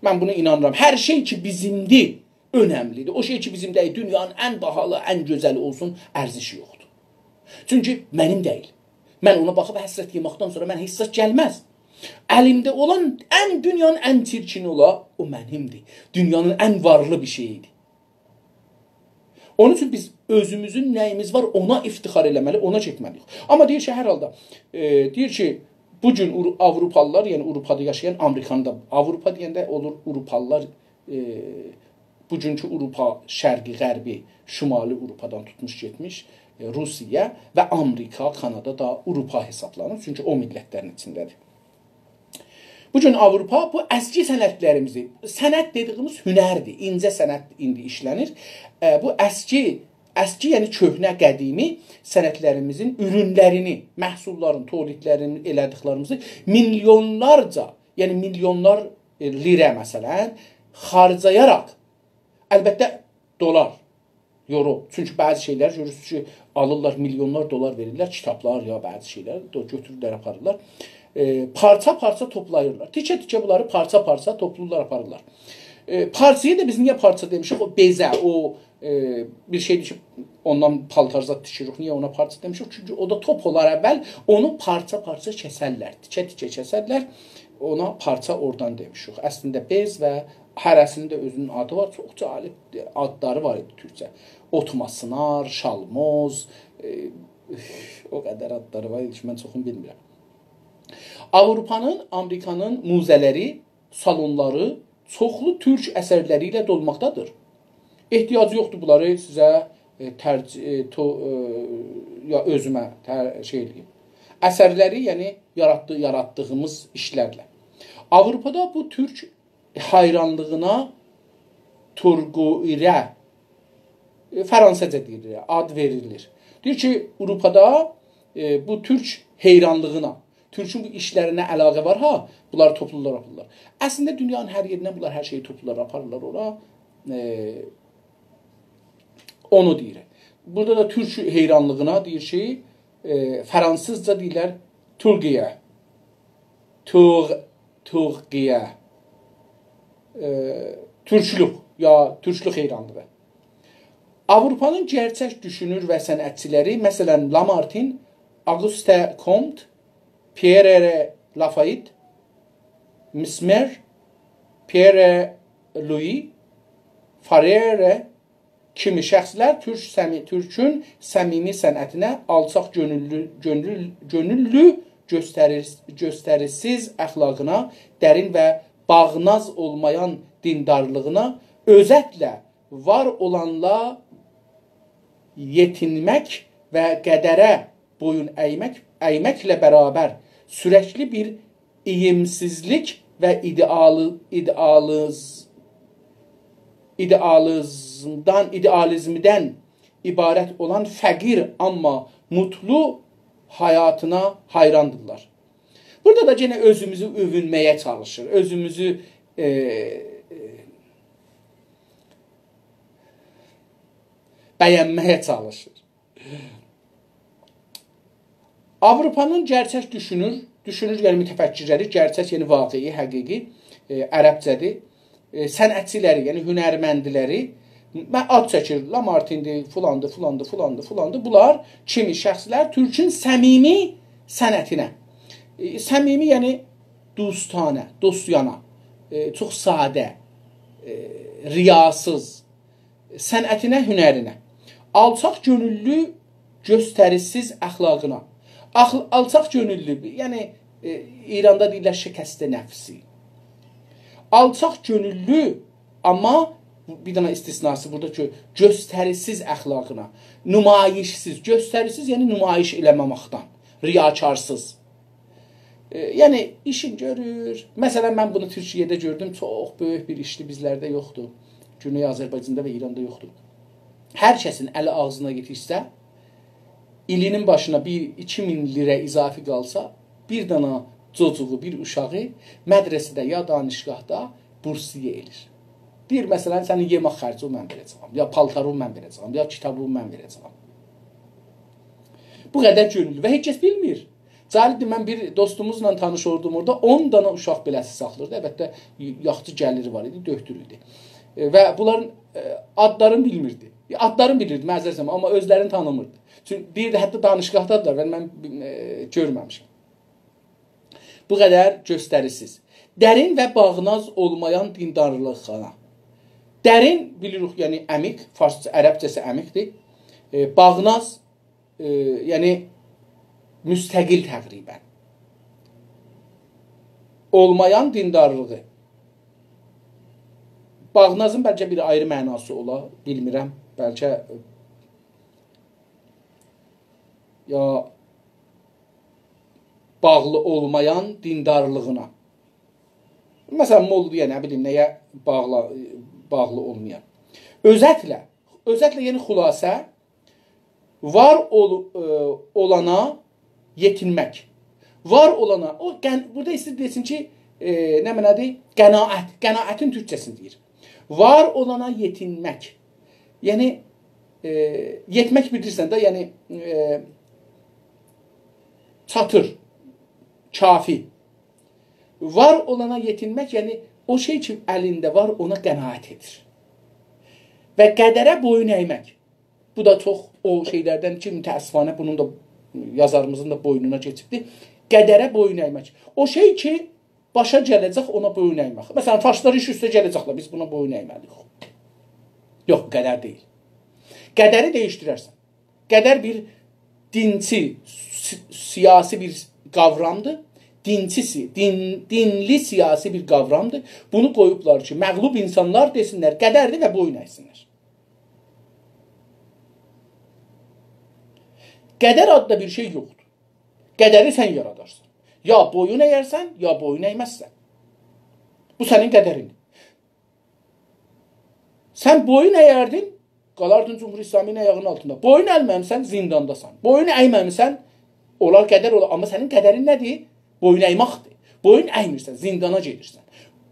من بونا اینانیرام. هر شئی کی، بیزیمدیر، اؤنملیدیر. او شئی کی، بیزیم دئییل، دونیانین ان باهالی، ان گؤزلی اولسون، ارزشی یوخدور. چونکی منیم دئییل. من اونا باخیب حسرت یئمکدن سونرا منه هئچ زاد گلمز. الیمده اولان ان، دونیانین ان چیرکینی اولا، او منیمدیر. دونیانین ان وارلی بیر شئییدیر. اونون اوچون بیز اؤزوموزون نه‌ییمیز وار، اونا افتخار ائله‌مه‌لی، اونا گئتمه‌لی‌ییک. آمما دئییر کی، هر حالدا، ائ، دئییر کی، بو گون اورو-، آوروپالیلار، یعنی آوروپادا یاشایان، آمریکانی دا، آوروپا دئینده اولور آوروپالیلار، ائ، بوگونکو آوروپا، شرقی، غربی، شمالی آوروپادان توتموش گئتمیش، ائ، روسیه و آمریکا، کانادا دا آوروپا حسابلانیر. چونکی او میللتلرین ایچینده‌دیر. بو گون آوروپا بو اسکی صنعتلریمیزی، صنعت دئدیییمیز هنردیر، اینجه صنعت ایندی ایشله‌نیر. ائ، بو اسکی، اسکی، یعنی کؤهنه، قدیمی صنعتلریمیزین اورونلرینی، محصوللارین، تولیدلرینی، ائله‌دیکلریمیزی میلیونلارجا، یعنی میلیونلار، ائ، لیره، مثلا، خرجایاراق، البته، دلار، یورو. چونکی بعضی شئیلر گؤرورسونوز کی، آلیرلار، میلیونلار دلار وئریرلر، کیتابلار یا بعضی شئیلر، دو-، گؤتورورلر، آپاریرلار. ائ، پارچا-پارچا توپلاییرلار. تیکه-تیکه بونلاری پارچا-پارچا توپلورلار، آپاریرلار. ائ، پارچایا دا بیز نییه پارچا دئمیشیک؟ او بئزه، او، ائ، بیر شئیدیر کی، اوندان پالتار زاد تیکیریک. نییه اونا پارچا دئمیشیک؟ چونکی او دا توپ اولار اول، اونو پارچا-پارچا کسرلر، تیکه-تیکه کسرلر. اونا پارچا اورادان دئمیشیک. اصلینده بئز و هره‌سینین ده اؤزونون آدی وار. چوخ جالب آدلاری وار ایدی تورکجه. اوتماسینار، شالموز، ائ، او قدر آدلاری وار ایدی کی، من چوخونو بیلمیرم. آوروپانین، آمریکانین موزه‌لری، سالونلاری چوخلو تورک اثرلری ایله دولماقدادیر. احتیاجی یوخدور بونلاری سیزه، ائ، ترج-، ائ، تو-، ائ، یا اؤزومه تر-، شئی ائله‌ییم. اثرلری، یعنی یاراتدی-، یاراتدیغیمیز ایشلرله. آوروپادا بو تورک حیرانلیغینا تورگویره، ائ، فرانسیزجا دئییلیر، آد وئریلیر. دئییر کی، آوروپادا، ائ، بو تورک حیرانلیغینا، تورکون بو ایشلرینه علاقه وار ها، بونلار توپلولار آپاریرلار. اصلینده دونیانین هر یئریندن بونلار هر شئیی توپلولار آپاریرلار اورا. ائ، اونو دئییر. بورادا دا تورک حیرانلیغینا دئییر کی، ائ، فرانسیزجا دئییرلر تورگیه. توغ-، توغیه. ائ، تورکلوک، یا تورکلوک حیرانلیغی. آوروپانین گئرچک دوشونور و صنعتچیلری، مثلا، لامارتین، آگوست کونت، پیئر لافایت، میسمر، پیئر لویی، فارئر کیمی شخصلر تورک صمی-، تورکون صمیمی صنعتینه آلچاق گؤنوللو، گؤنول-، گؤنوللو گؤستریر-، گؤستریشسیز اخلاقینا، درین و باغناز اولمایان دیندارلیغینا، اؤزتله وار اولانلا یئتینمک و قدره بویون اَیمک، اَیمکله برابر سورکلی بیر اییمسیزلیک و ایده‌آلی-، ایده‌آلیز-، ایده‌آلیزمدن، ایده‌آلیزمدن عبارت اولان فقیر، آمما موتلو حیاتینا حیراندیرلار. بورادا دا یئنه اؤزوموزو اؤوونمه‌یه چالیشیر، اؤزوموزو، ائ، ائ، بَیه‌نمه‌یه چالیشیر. آوروپانین گئرچک دوشونور، دوشونور، یعنی متفکرلری، گئرچک، یعنی واقعی، حقیقی، ائ، عربجه‌دیر. ائ، صنعتچیلری، یعنی هنرمندلری، من آد چکیر، لامارتین‌دیر، فلاندیر، فلاندیر، فلاندیر، فلاندیر. بونلار کیمی شخصلر تورکون صمیمی صنعتینه. ائ، صمیمی، یعنی دوستانه، دوستیانا، ائ، چوخ ساده، ائ، ریاسیز، صنعتینه، هنرینه. آلچاق گؤنوللو، گؤستریشسیز اخلاقینا. آخ-، آلچاق گؤنوللو، یعنی، ائ، ایراندا دئییرلر شکست نفسی. آلچاق گؤنوللو، آمما بیر دنه استثناسی بورادا کی، گؤستریشسیز اخلاقینا. نمایشسیز، گؤستریشسیز، یعنی نمایش ائله‌مه‌مکدن، ریاکارسیز. ائ، یعنی، ایشین گؤرور. مثلا، من بونو تورکیه‌ده گؤردوم، چوخ بؤیوک بیر ایشدیر، بیزلرده یوخدور. گونئی آذربایجاندا و ایراندا یوخدور. هر کسین الی آغزینا یئتیشسه، ایلی‌نین باشینا بیر ایکی مین لیره اضافی قالسا، بیر دنه جوجوغو، بیر اوشاغی مدرسه‌ده یا دانشگاهدا بورسیه ائله‌ییر. دئییر، مثلا، سنین یئمک خرجین من وئره‌جه‌یم، یا پالتارین من وئره‌جه‌یم، یا کیتابین من وئره‌جه‌یم. بو قدر گؤنوللو و هئچ کس بیلمیر. جالبدیر، من بیر دوستوموزلا تانیش اولدوم اورادا، اون دنه اوشاق بئله‌سی ساخلاییردی. البته، یاخشی گلیری وار ایدی، دؤکتور ایدی. ائ، و بونلارین، ائ، آدلارینی بیلمیردی. ائ، آدلارینی بیلیردی، معذرت ایسته‌ییرم، آمما اؤزلرینی تانیمیردی. چونکی دئییردی، حتی دانشگاهدادیلار، من، من، ائ، گؤرمه‌میشم. بو قدر گؤستریشسیز. درین و باغناز اولمایان دیندارلیغینا. درین، بیلیریک، یعنی عمیق، فارسجا، عربجه‌سی عمیقدیر. ائ، باغناز، ائ، یعنی مستقل تقریبا. اولمایان دیندارلیغی. باغنازین بلکه بیر آیری معناسی اولا، بیلمیرم. بلکه، یا باغلی اولمایان دیندارلیغینا. مثلا، موللویا، نه بیلیم، نه‌یه باغلی، باغلی اولمایان. اؤزتله، اؤزتله، یعنی خلاصه، وار اول-، ائ، اولانا یئتینمک. وار اولانا، او قن-، بورادا ایسته‌ییر دئسین کی، ائ، نه معنادیر؟ قناعت، قناعتین تورکجه‌سینی دئییر. وار اولانا یئتینمک. یعنی، ائ، یئتمک بیلیرسن ده، یعنی، ائ، چاتیر، کافی. وار اولانا یئتینمک، یعنی او شئی کی الینده وار، اونا قناعت ائدیر. و قدره بویون اَیمک. بو دا چوخ او شئیلردن کی، متأسفانه بونون دا، یازاریمیزین دا بوینونا کئچیبدیر. قدره بویون اَیمک. او شئی کی باشا گله‌جک، اونا بویون اَیمک. مثلا، فارسلار ایش اوسته گله‌جکلر، بیز بونا بویون اَیمه‌لی‌ییک. یوخ، بو قدر دئییل. قدری دییشدیررسن. قدر بیر دینچی، سی-، سیاسی بیر قاورامدیر. دینچی سی-، دین-، دینلی سیاسی بیر قاورامدیر. بونو قویوبلار کی مغلوب اینسانلار دئسینلر، قدردیر و بویون اَیسینلر. قدر آددا بیر شئی یوخدور. قدری سن یارادارسان. یا بویون اَیرسن، یا بویون اَیمزسن. بو سنین قدریندیر. سن بویون اَیردین، قالاردین جمهوری اسلامی‌نین آیاغینین آلتیندا. بویون اَیمه‌میسن، زیندانداسان. بویون اَیمه‌میسن، اولار قدر اولا، آمما سنین قدرین نه‌دیر؟ بویون اَیمکدیر. بویون اَیمیرسن، زیندانا گئدیرسن.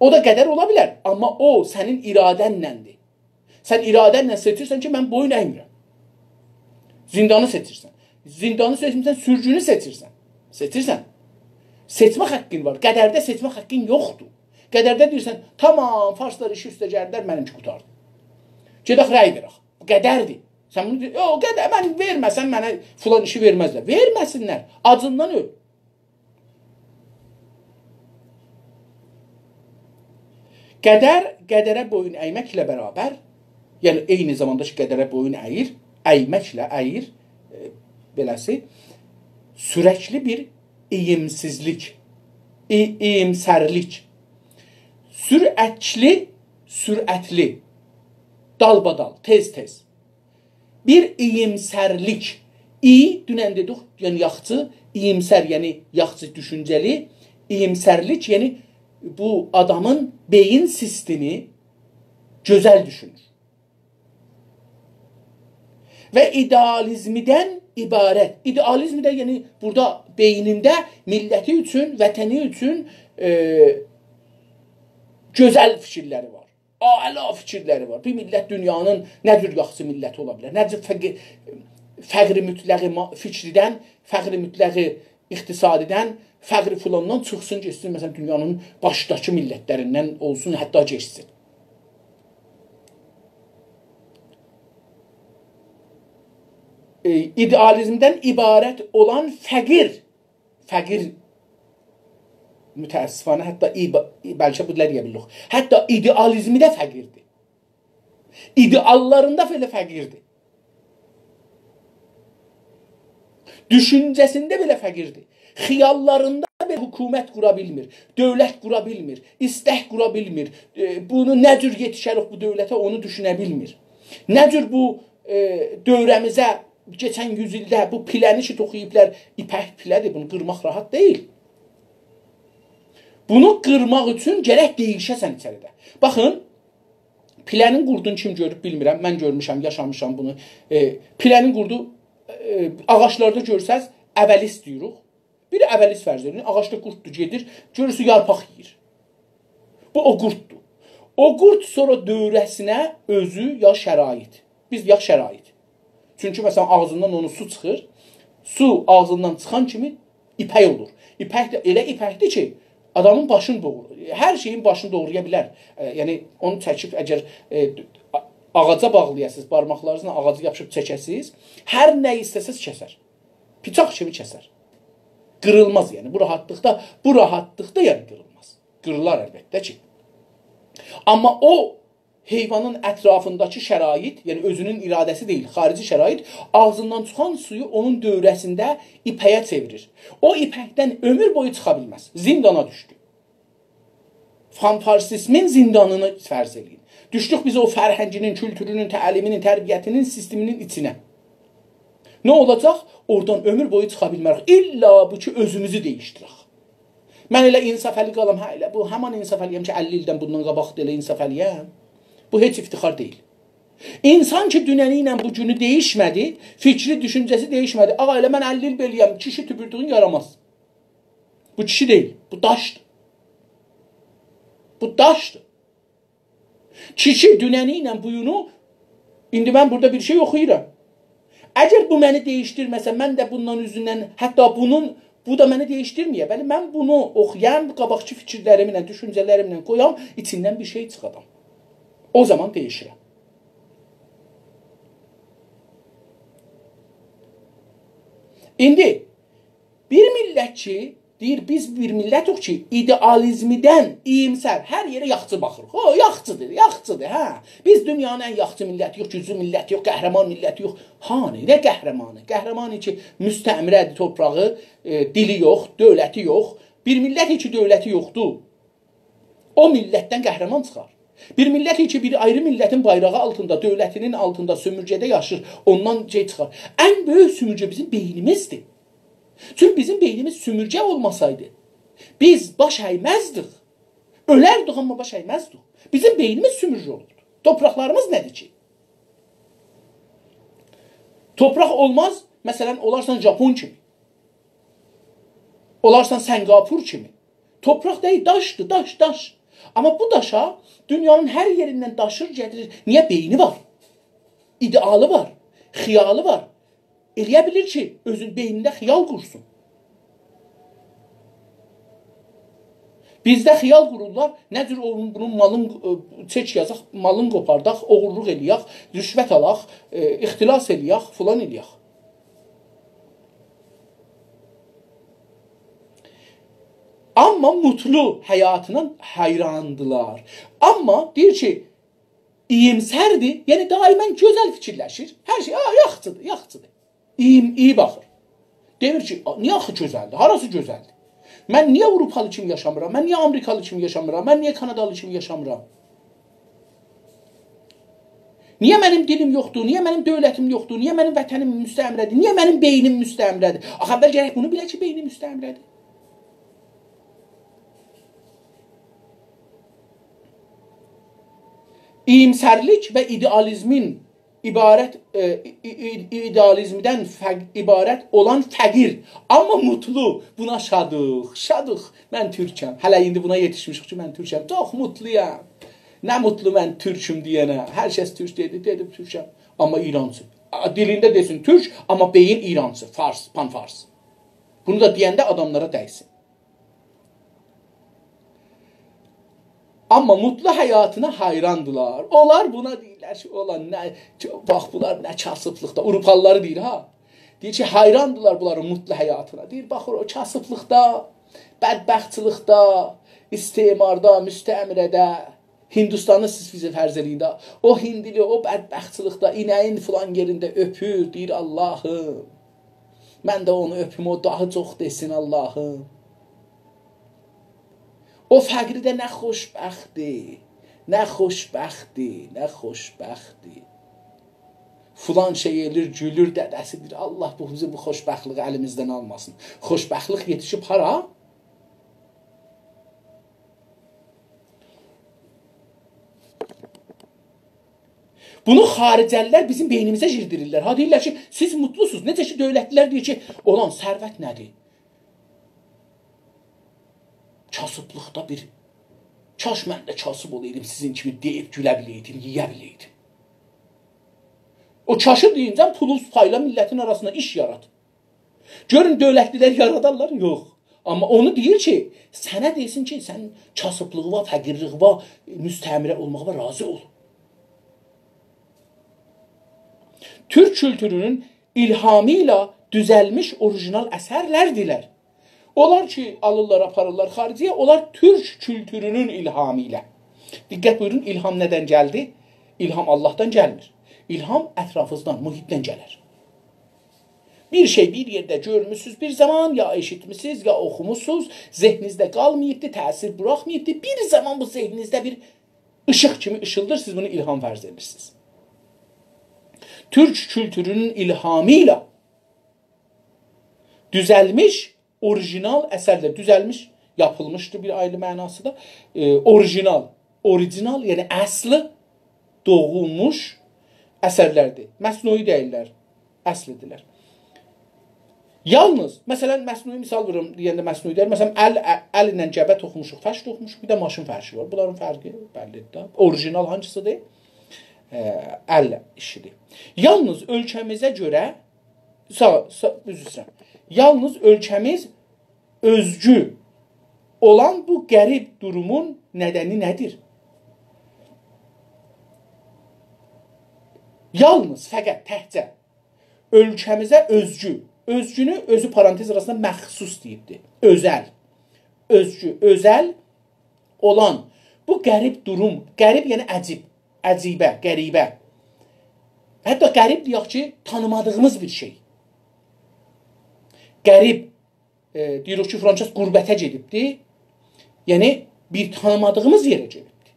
او دا قدر اولا بیلر، آمما او سنین اراده‌نلندیر. سن اراده‌نله سئچیرسن کی من بویون اَیمیرم. زیندانی سئچیرسن. زیندانی سئچمیرسن، سورگونو سئچیرسن. سئچیرسن. سئچمه حاققین وار. قدرده سئچمه حاققین یوخدور. قدرده دئییرسن، تامام، فارسلار ایش اوسته گلدیلر، منیمکی قوتاردی. گئدک رأی وئرک. بو قدردیر. سن بونو دئییر، «یوخ، قدر، من وئرمه‌سم، منه فلان ایشی وئرمزلر.» وئرمه‌سینلر. آجیندان اؤل. قدر، قدره بویون اَیمکله برابر، یعنی عینی زاماندا کی قدره بویون اَییر، اَیمکله اَییر، ائ، بئله‌سی، سورکلی بیر اییمسیزلیک، ای-، اییمسرلیک، سرعتلی، سرعتلی، دالبادال، تئز-تئز. بیر اییمسرلیک. ای، دونن دئدیک، یعنی یاخچی، اییمسر، یعنی یاخچی دوشونجه‌لی، اییمسرلیک، یعنی بو آدامین بئیین سیستمی گؤزل دوشونور. و ایده‌آلیزمدن عبارت. ایده‌آلیزم ده، یعنی بورادا بئینینده میللتی اوچون، وطنی اوچون، ائ، گؤزل فیکیرلری وار. اعلا فیکیرلری وار. بیر میللت دونیانین نه جور یاخشی میللتی اولا بیلر؟ نه جور فقر، فقر مطلق ما-، فکریدن، فقر مطلق اقتصادیدن، فقر فلاندان چیخسین، گئتسین، مثلا، دونیانین باشداکی میللتلریندن اولسون، حتی گئچسین. ائ، ایده‌آلیزمدن عبارت اولان فقیر، فقیر، متأسفانه، حتی ای-، ای-، بلکه بو دئیه بیلیریک. حتی ایده‌آلیزمی ده فقیردیر. ایده‌آللاریندا بئله فقیردیر. دوشونجه‌سینده بئله فقیردیر. خیاللاریندا بئله حکومت قورا بیلمیر، دؤولت قورا بیلمیر، ایستک قورا بیلمیر. ائ، بونو نه جور یئتیشه‌ریک بو دؤولته، اونو دوشونه بیلمیر. نه جور بو، ائ، دؤوره‌میزه کئچن یوز ایلده بو پیله‌نی کی توخویوبلار، ایپک پیله‌دیر، بونو قیرماق راحت دئییل. بونو قیرماق اوچون گرک دییشه‌سن ایچریده. باخین، پیله‌نین قوردون کیم گؤروب بیلمیرم، من گؤرموشم، یاشامیشام بونو. ائ، پیله‌نین قوردو، ائ، آغاجلاردا گؤرسز، اولیس دئییریک. بیری اولیس فرض ائدین، آغاجدا قورددور، گئدیر، گؤرورسن یارپاق یئییر. بو او قورددور. او قورد سونرا دؤوره‌سینه اؤزو یا شرایط. بیز یا شرایط. چونکی، مثلا، آغزیندان اونون سو چیخیر. سو آغزیندان چیخان کیمی ایپک اولور. ایپک ده ائله ایپکدیر کی، آدامین باشینی دوغرور. هر شئیین باشینی دوغرایا بیلر. ائ، یعنی، اونو چکیب، اگر، ائ، آ-، آغاجا باغلایاسینیز، بارماقلارینیزلا آغاجی یاپیشیب چکه‌سیز، هر نه ایسته‌سز کسر. بیچاق کیمی کسر. قیریلماز، یعنی، بو راحتلیقدا، بو راحتلیقدا، یعنی، قیریلماز. قیریلار البته کی. آمما او حیوانین اطرافینداکی شرایط، یعنی اؤزونون اراده‌سی دئییل، خارجی شرایط، آغزیندان چیخان سویو اونون دؤوره‌سینده ایپه‌یه چئویریر. او ایپکدن عؤمور بویو چیخا بیلمز. زیندانا دوشدو. پان‌فارسیزمین زیندانینی فرض ائله‌یین. دوشدوک بیز او فرهنگینین، کولتورونون، تعلیمینین، تربیتینین سیستمینین ایچینه. نه اولاجاق؟ اورادان عؤمور بویو چیخا بیلمه‌ریک. الّا بو کی، اؤزوموزو دییشدیرک. من ائله انصافعلی قالام، هه، ائله بو همان انصافعلی‌یم کی، اللی ایلدن بوندان قاباق دا ائله انصافعلی‌یم. بو هئچ افتخار دئییل. اینسان کی، دوننی ایله بو گونو دییشمه‌دی، فیکری، دوشونجه‌سی دییشمه‌دی. آغا، ائله من اللی ایل بئله‌یم، کیشی توپوردویون یاراماز. بو کیشی دئییل، بو داشدیر. بو داشدیر. کیشی دوننی ایله بو گونو، ایندی من بورادا بیر شئی اوخویورام. اگر بو منی دییشدیرمه‌سه، من ده بوندان اوزوندن، حتی بونون بو دا منی دییشدیرمه‌یه. بلی، من بونو اوخویام، قاباقکی فیکیرلریمله، دوشونجه‌لریمله قویام، ایچیندن بیر شئی چیخادام. او زامان دییشیرم. ایندی بیر میللت کی، دئییر، بیز بیر میللتوخ کی، ایده‌آلیزمدن اییمسر، هر یئره یاخچی باخیریق. او، یاخچیدیر، یاخچیدیر، هه. بیز دونیانین ان یاخچی میللتی‌یوخ، گوجلو میللتی‌یوخ، قهرمان میللتی‌یوخ. هانی، نه قهرمانی؟ قهرمانی کی، مستعمره‌دیر تورپاغی، ائ، دیلی یوخ، دؤولتی یوخ. بیر میللت کی، دؤولتی یوخدور، او میللتدن قهرمان چیخار. بیر میللت کی، بیر آیری میللتین بایراغی آلتیندا، دؤولتینین آلتیندا، سؤمورگه‌ده یاشیر، اوندان شئی چیخار. ان بؤیوک سؤمورگه بیزیم بئینیمیزدیر. چونکی بیزیم بئینیمیز سؤمورگه اولماسایدی، بیز باش اَیمزدیک. اؤلردیک، آمما باش اَیمزدیک. بیزیم بئینیمیز سؤمورگه اولوبدور. تورپاقلاریمیز نه‌دیر کی؟ تورپاق اولماز، مثلا، اولارسان ژاپون کیمی. اولارسان سنگاپور کیمی. تورپاق دئییل، داشدیر، داش، داش. آمما بو داشا دونیانین هر یئریندن داشیر، گتیریر. نییه؟ بئینی وار. ایده‌آلی وار. خیالی وار. ائلیه بیلیر کی، اؤزون بئینینده خیال قورسون. بیزده خیال قورورلار، نه جور اونون، بونون مالین، ائ، چک یازاق، مالین قوپارداق، اوغورلوق ائلیه‌ک، رشوت آلاق، ائ، اختلاس ائلیه‌ک، فلان ائلیه‌ک. آمما موتلو حیاتینا حیراندیلار. آمما دئییر کی، اییمسردیر، یعنی دائما گؤزل فیکیرلشیر. هر شئی، «آ، یاخشیدیر، یاخشیدیر.» ایی، ایی باخیر. دئمیر کی، «آ، نییه آخی گؤزلدیر؟ هاراسی گؤزلدیر؟ من نییه آوروپالی کیمی یاشامیرام؟ من نییه آمریکالی کیمی یاشامیرام؟ من نییه کانادالی کیمی یاشامیرام؟ نییه منیم دیلیم یوخدور؟ نییه منیم دؤولتیم یوخدور؟ نییه منیم وطنیم مستعمره‌دیر؟ نییه منیم بئینیم مستعمره‌دیر؟» آخی اول گرک بونو بیله کی، بئینی مستعمره‌دیر. اییمسرلیک و ایده‌آلیزمین عبارت، ائ، ای-، ای-، ایده‌آلیزمدن فق-، عبارت اولان فقیر، آمما موتلو. بونا شادیق، شادیق. من تورکم. هله ایندی بونا یئتیشمیشیک کی، من تورکم. چوخ موتلویام. نه موتلو من تورکوم دئینه. هر کس تورک دئدی، دئدیم تورکم. آمما ایرانچی. آ، دیلینده دئسین تورک، آمما بئیین ایرانچی، فارس، پان‌فارس. بونو دا دئینده آداملارا دیسین. آمما موتلو حیاتینا حیراندیلار. اونلار بونا دئییرلر کی، «اولان نه، باخ، بونلار نه کاسیبلیقدا.» آوروپالیلاری دئییر، ها. دئییر کی، حیراندیلار بونلارین موتلو حیاتینا. دئییر، «باخ، او کاسیبلیقدا، بدبختچیلیکده، استعماردا، مستعمره‌ده.» هندوستانی سیز بیزه فرض ائله‌یین ده. او هندلی او بدبختچیلیکده اینه‌یین فلان یئرینده اؤپور، دئییر، «آللاهیم، من ده اونو اؤپوم، او داها چوخ دئسین، آللاهیم.» او فقیری ده نه خوشبختدیر، نه خوشبختدیر، نه خوشبختدیر. فلان شئی ائله‌ییر، گولور، دده‌سی دئییر، «آللاه بو، بیزیم بو خوشبختلیگی الیمیزدن آلماسین.» خوشبختلیک یئتیشیب هارا؟ بونو خارجه‌لیلر بیزیم بئینیمیزه گیردیریرلر. ها، دئییرلر کی، «سیز موتلوسوز.» نئجه کی، دؤولتلیلر دئییر کی، «اولان ثروت نه‌دیر؟» کاسیبلیقدا بیر، «کاش من ده کاسیب اولایدیم، سیزین کیمی دئییب گوله بیلئیدیم، یئیه بیلئیدیم.» او کاشی دئیینجه پولو پایلا، میللتین آراسیندا ایش یارات. گؤرون، دؤولتلیلر یارادارلار؟ یوخ. آمما اونو دئییر کی، سنه دئسین کی، سن کاسیبلیغی وار، فقیرلیگی وار، مستعمره اولماغی وار، راضی اول. تورک کولتورونون الهامی ایله دوزلمیش اوریژینال اثرلردیرلر. اونلار کی، آلیرلار، آپاریرلار خارجه‌یه، اونلار تورک کولتورونون الهامی ایله. دقت بویورون، الهام نه‌دن گلدی؟ الهام آللاهدان گلمیر. الهام اطرافینیزدان، محیطدن گلر. بیر شئی بیر یئرده گؤرموسونوز بیر زامان، یا ائشیتمیسینیز، یا اوخوموسونوز، ذهنینیزده قالماییبدی، تأثیر بوراخماییبدی. بیر زامان بو ذهنینیزده بیر ایشیق کیمی ایشیلدیر، سیز بونو الهام فرض ائدیرسینیز. تورک کولتورونون الهامی ایله دوزلمیش اوریژینال اثرلر، دوزلمیش، یاپیلمیشدیر بیر آیری معناسی دا. ائ، اوریژینال، اوریجینال، یعنی اصلی، دوغولموش اثرلردیر. مصنوعی دئییللر، اصلی‌دیرلر. یالنیز، مثلا، مصنوعی مثال ووروم، دئینده مصنوعی دئییر. مثلا، ال، ال ایله گبه توخوموشوق، فرش توخوموشوق، بیر ده ماشین فرشی وار. بونلارین فرقی بللی‌دیر ده. اوریژینال هانسی‌دیر؟ ائ، ال ایشی‌دیر. یالنیز اؤلکه‌میزه گؤره، سا-، سا-، عذر ایسته‌ییرم. یالنیز اؤلکه‌میز اؤزگو اولان بو غریب دورومون ندنی نه‌دیر؟ یالنیز، فقط، تکجه اؤلکه‌میزه اؤزگو، اؤزگونو اؤزو پارانتز آراسیندا مخصوص دئییبدیر. اؤزل. اؤزگو، اؤزل اولان بو غریب دوروم، غریب یعنی عجیب، عجیبه، غریبه. حتی غریب دئیک کی، تانیمادیغیمیز بیر شئی. غریب، ائ، دئییریک کی، فرانسیس غربته گئدیبدی. یعنی، بیر تانیمادیغیمیز یئره گئدیبدی.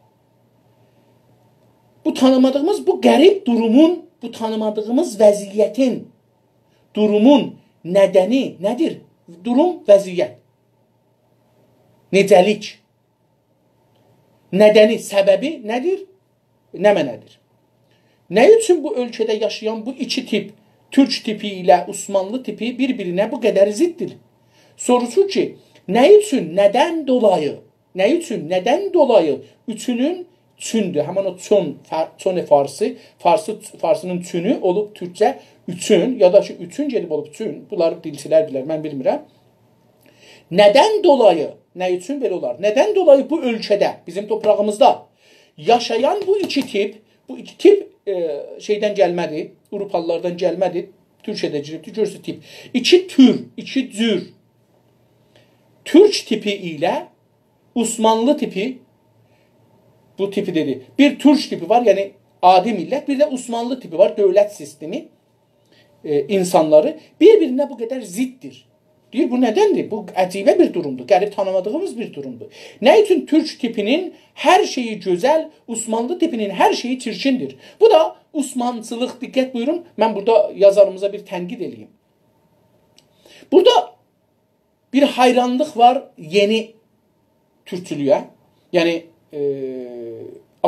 بو تانیمادیغیمیز، بو غریب دورومون، بو تانیمادیغیمیز وضعیتین، دورومون ندنی نه‌دیر؟ دوروم، وضعیت. نئجه‌لیک. ندنی، سببی نه‌دیر؟ نمنه‌دیر؟ نه اوچون بو اؤلکه‌ده یاشایان بو ایکی تیپ، تورک تیپی ایله عثمانلی تیپی بیر-بیرینه بو قدر ضددیر؟ سوروشور کی، نه اوچون، ندن دولایی، نه اوچون، ندن دولایی اوچونون، چوندور، همین او چون، فر-، چون فارسی، فارسی، فارسی‌نین چونو اولوب تورکجه اوچون، یا دا کی، اوچون گئدیب اولوب چون، بونلاری دیلچیلر بیلر، من بیلمیرم. ندن دولایی، نه اوچون بئله اولار؟ ندن دولایی بو اؤلکه‌ده، بیزیم توپراغیمیزدا یاشایان بو ایکی تیپ، بو ایکی تیپ، ائ، شئیدن گلمه‌دی، آوروپالیلاردان گلمه‌دی، تورکیه‌ده گیریبدی، گؤرورسونوز تیپ. ایکی تور، ایکی جور تورک تیپی ایله عثمانلی تیپی، بو تیپی دئدی. بیر تورک تیپی وار، یعنی عادی میللت، بیر ده عثمانلی تیپی وار، دؤولت سیستمی، ائ، اینسانلاری بیر-بیرینه بو قدر ضددیر. دئییر، بو ندندیر؟ بو عجیبه بیر دورومدور، غریب، تانیمادیغیمیز بیر دورومدور. نه اوچون تورک تیپی‌نین هر شئیی گؤزل، عثمانلی تیپی‌نین هر شئیی چیرکیندیر؟ بو دا عثمانچیلیق، دقت بویورون، من بورادا یازاریمیزا بیر تنقید ائله‌ییم. بورادا بیر حیرانلیق وار یئنی تورکچولویه، یعنی، ائ،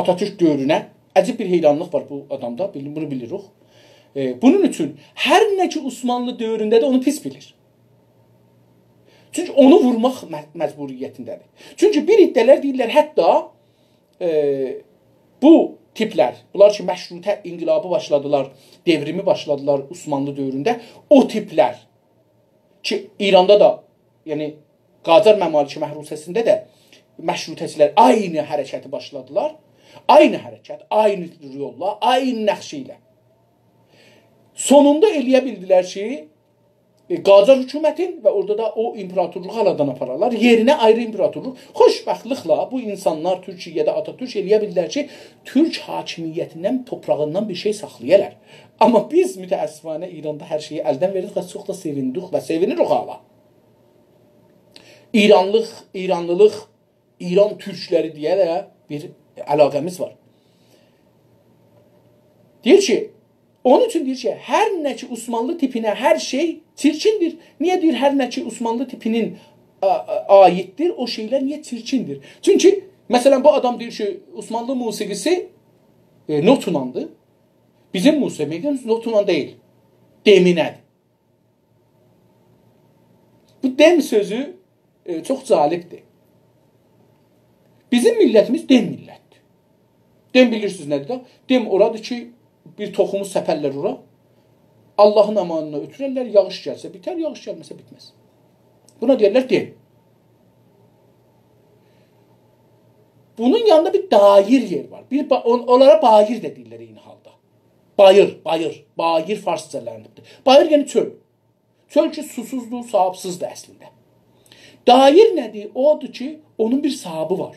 آتاتورک دؤورونه. عجیب بیر حیرانلیق وار بو آدامدا، بیل-، بونو بیلیریک. ائ، بونون اوچون هر نه کی عثمانلی دؤورونده ده اونو پیس بیلیر. چونکی اونو وورماق م-، مجبوریتینده‌دیر. چونکی بیر عده‌لر دئییرلر، حتی، ائ، بو تیپلر، بونلار کی مشروطه انقلابی باشلادیلار، دئوریمی باشلادیلار عثمانلی دؤورونده، او تیپلر کی، ایراندا دا، یعنی قاجار ممالک محروسه‌سینده ده مشروطه‌چیلر عینی حرکتی باشلادیلار. عینی حرکت، عینی یوللا، عینی نقشه ایله. سونوندا ائله‌یه بیلدیلر کی، ائ، قاجار حکومتین و اورادا دا او ایمپراتورلوغو آرادان آپارالار. یئرینه آیری ایمپراتورلوق. خوشبختلیکله بو اینسانلار تورکیه‌ده، آتاتورک، ائله‌یه بیلدیلر کی، تورک حاکمیتیندن، توپراغیندان بیر شئی ساخلایالار. آمما بیز متأسفانه ایراندا هر شئیی الدن وئردیک و چوخ دا سئویندیک و سئوینیریک حالا. ایرانلیق، ایرانلیلیق، ایران تورکلری دئیه ده بیر علاقه‌میز وار. دئییر کی، اونون اوچون دئییر کی، هر نه کی عثمانلی تیپینه هر شئی چیرکیندیر. نییه دئییر، هر نه کی عثمانلی تیپی‌نین، آ، آ، عایددیر، او شئیلر نییه چیرکیندیر؟ چونکی، مثلا، بو آدام دئییر کی، عثمانلی موسیقی‌سی، ائ، نوتوناندیر. بیزیم موسیقیمیز نوتونان دئییل. دئمینه‌دیر. بو دئم سؤزو، ائ، چوخ جالبدیر. بیزیم میللتیمیز دئم میللتدیر. دئم بیلیرسینیز نه‌دیر ده؟ دئم اورادیر کی، بیر توخومو سپرلر اورا. آللاهین امانینا اؤتوررلر، یاغیش گلسه بیتر، یاغیش گلمه‌سه بیتمز. بونا دئیرلر دئم. بونون یانیندا بیر دایر یئر وار. بیر با-، اون-، اونلارا بایر ده دئییرلر عینی حالدا. بایر، بایر، بایر فارسجالانیبدیر. بایر یعنی چؤل. چؤل کی، سوسوزدور، صاحابسیزدیر اصلینده. دایر نه‌دیر؟ اودور کی، اونون بیر صاحابی وار.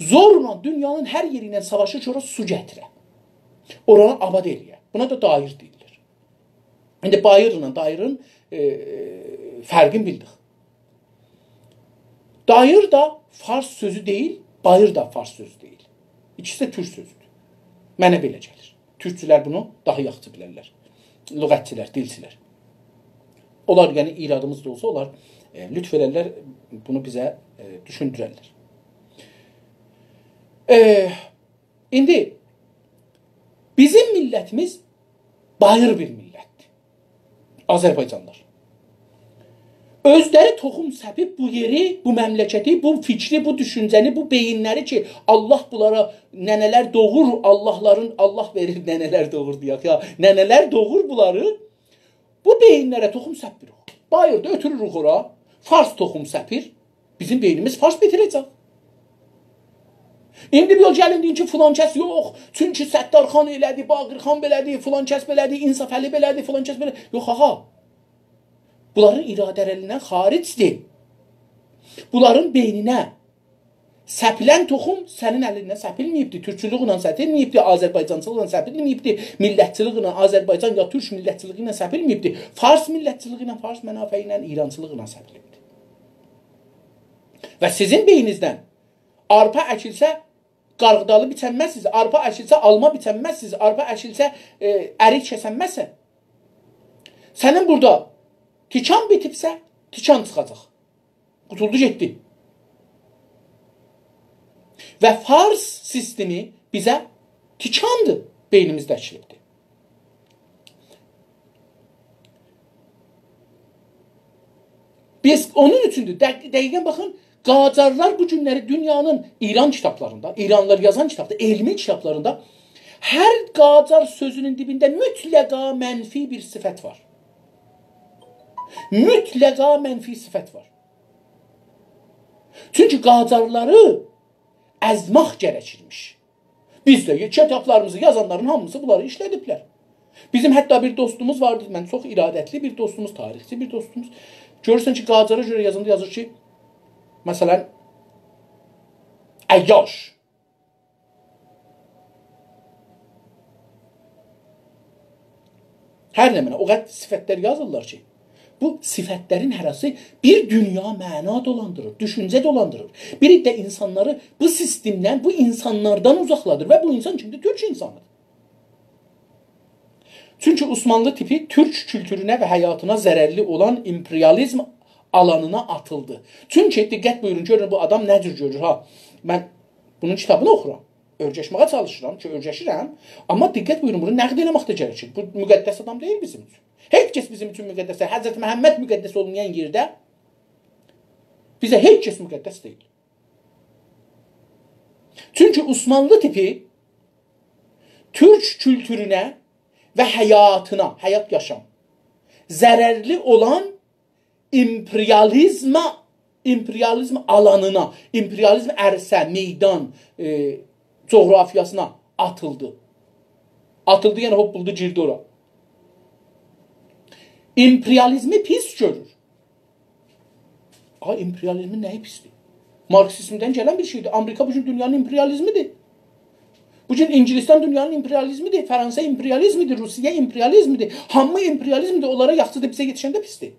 زورلا دونیانین هر یئریندن ساواشیر کی، اورا سو گتیره. اورانی آباد ائله‌یه. بونا دا دایر دئییرلر. ایندی باییرلا داییرین، ائ، فرقینی بیلدیک. دایر دا فارس سؤزو دئییل، بایر دا فارس سؤزو دئییل. ایکیسی ده تورک سؤزودور. منه بئله گلیر. تورکچولر بونو داها یاخشی بیلرلر. لغتچیلر، دیلچیلر. اونلار، یعنی، ایرادیمیز دا اولسا، اونلار، ائ، لطف ائدرلر، بونو بیزه، ائ، دوشوندوررلر. ائ، ایندی بیزیم میللتیمیز بایر بیر میللتدیر. آذربایجانلیلار. اؤزلری توخوم سپیب بو یئری، بو مملکتی، بو فیکری، بو دوشونجه‌نی، بو بئیینلری کی، آللاه بونلارا ننه‌لر دوغور، آللاهلارین، آللاه وئریر ننه‌لر دوغور دئیک یا، ننه‌لر دوغور بونلاری، بو بئیینلره توخوم سپمیریک. باییردا اؤتوروروک اورا. فارس توخوم سپیر، بیزیم بئینیمیز فارس بیتیره‌جک. ایندی بیر یول گلین دئیین کی، فلان کس یوخ، چونکی ستارخان ائله‌دی، باقرخان بئله‌دی، فلان کس بئله‌دی، انصافعلی بئله‌دی، فلان کس بئله. یوخ، آغا. بونلارین اراده‌لریندن خارجدیر. بونلارین بئینینه سپیلن توخوم سنین الیندن سپیلمه‌ییبدی. تورکچولوکله سپیلمه‌ییبدی، آذربایجانچیلیقلا سپیلمه‌ییبدی، میللتچیلیکله، آذربایجان یا تورک میللتچیلیگی ایله سپیلمه‌ییبدی. فارس میللتچیلیگی ایله، فارس منافعی ایله، ایرانچیلیقلا سپیلیبدی. و سیزین بئینینیزدن آرپا اکیلسه، قارغیدالی بیچنمزسینیز، آرپا اکیلسه، آلما بیچنمزسینیز، آرپا اکیلسه، ائ، اریک کسنمزسن. سنین بورادا تیکان بیتیبسه، تیکان چیخاجاق. قوتولدو گئتدی. و فارس سیستمی بیزه تیکاندیر، بئینیمیزده اکیلیبدیر. بیز اونون اوچوندور، دق-، دقیقاً باخین، قاجارلار بو گونلری دونیانین ایران کیتابلاریندا، ایرانلیلار یازان کیتابدا، علمی کیتابلاریندا هر قاجار سؤزونون دیبینده مطلقا منفی بیر صفت وار. مطلقا منفی صفت وار. چونکی قاجارلاری ازماق گرکیرمیش. بیز ده کیتابلاریمیزی یازانلارین هامیسی بونلاری ایشله‌دیبلر. بیزیم حتی بیر دوستوموز واردی، من چوخ ارادتلی بیر دوستوموز، تاریخچی بیر دوستوموز. گؤرورسن کی، قاجارا گؤره یازاندا یازیر کی، مثلاً، عیاش. هر نمنه، او قدر صفتلر یازیرلار کی، بو صفتلرین هره‌سی بیر دونیا معنا دولاندیریر، دوشونجه دولاندیریر. بیر عده اینسانلاری بو سیستمدن، بو اینسانلاردان اوزاقلادیر و بو اینسان کیمدیر؟ تورک اینسانیدیر. چونکی عثمانلی تیپی تورک کولتورونه و حیاتینا ضررلی اولان امپریالیزم آلانینا آتیلدی. چونکی دقت بویورون، گؤرون بو آدام نه جور گؤرور ها. من بونون کیتابینی اوخورام. اؤرگشمه‌یه چالیشیرام کی، اؤرگشیرم. آمما دقت بویورون، بونو نقد ائله‌مک ده گرکیر. بو مقدس آدام دئییل بیزیم اوچون. هئچ کس بیزیم اوچون مقدس دئییل. حضرت محمد مقدس اولمایان یئرده بیزه هئچ کس مقدس دئییل. چونکی عثمانلی تیپی تورک کولتورونه و حیاتینا، حیات یاشام، ضررلی اولان امپریالیزمه، امپریالیزم آلانینا، امپریالیزم عرصه، میدان، ائ، جغرافیاسینا آتیلدی. آتیلدی، یعنی هوپپولدو، گیردی اورا. امپریالیزمی پیس گؤرور. آی، امپریالیزمین نه‌یی پیسدیر؟ مارکسیزمدن گلن بیر شئیدیر. آمریکا بو گون دونیانین امپریالیزمیدیر. بو گون انگلستان دونیانین امپریالیزمیدیر، فرانسه امپریالیزمیدیر، روسیه امپریالیزمیدیر. هامی امپریالیزمدیر، اونلارا یاخشیدیر، بیزه یئتیشنده پیسدیر.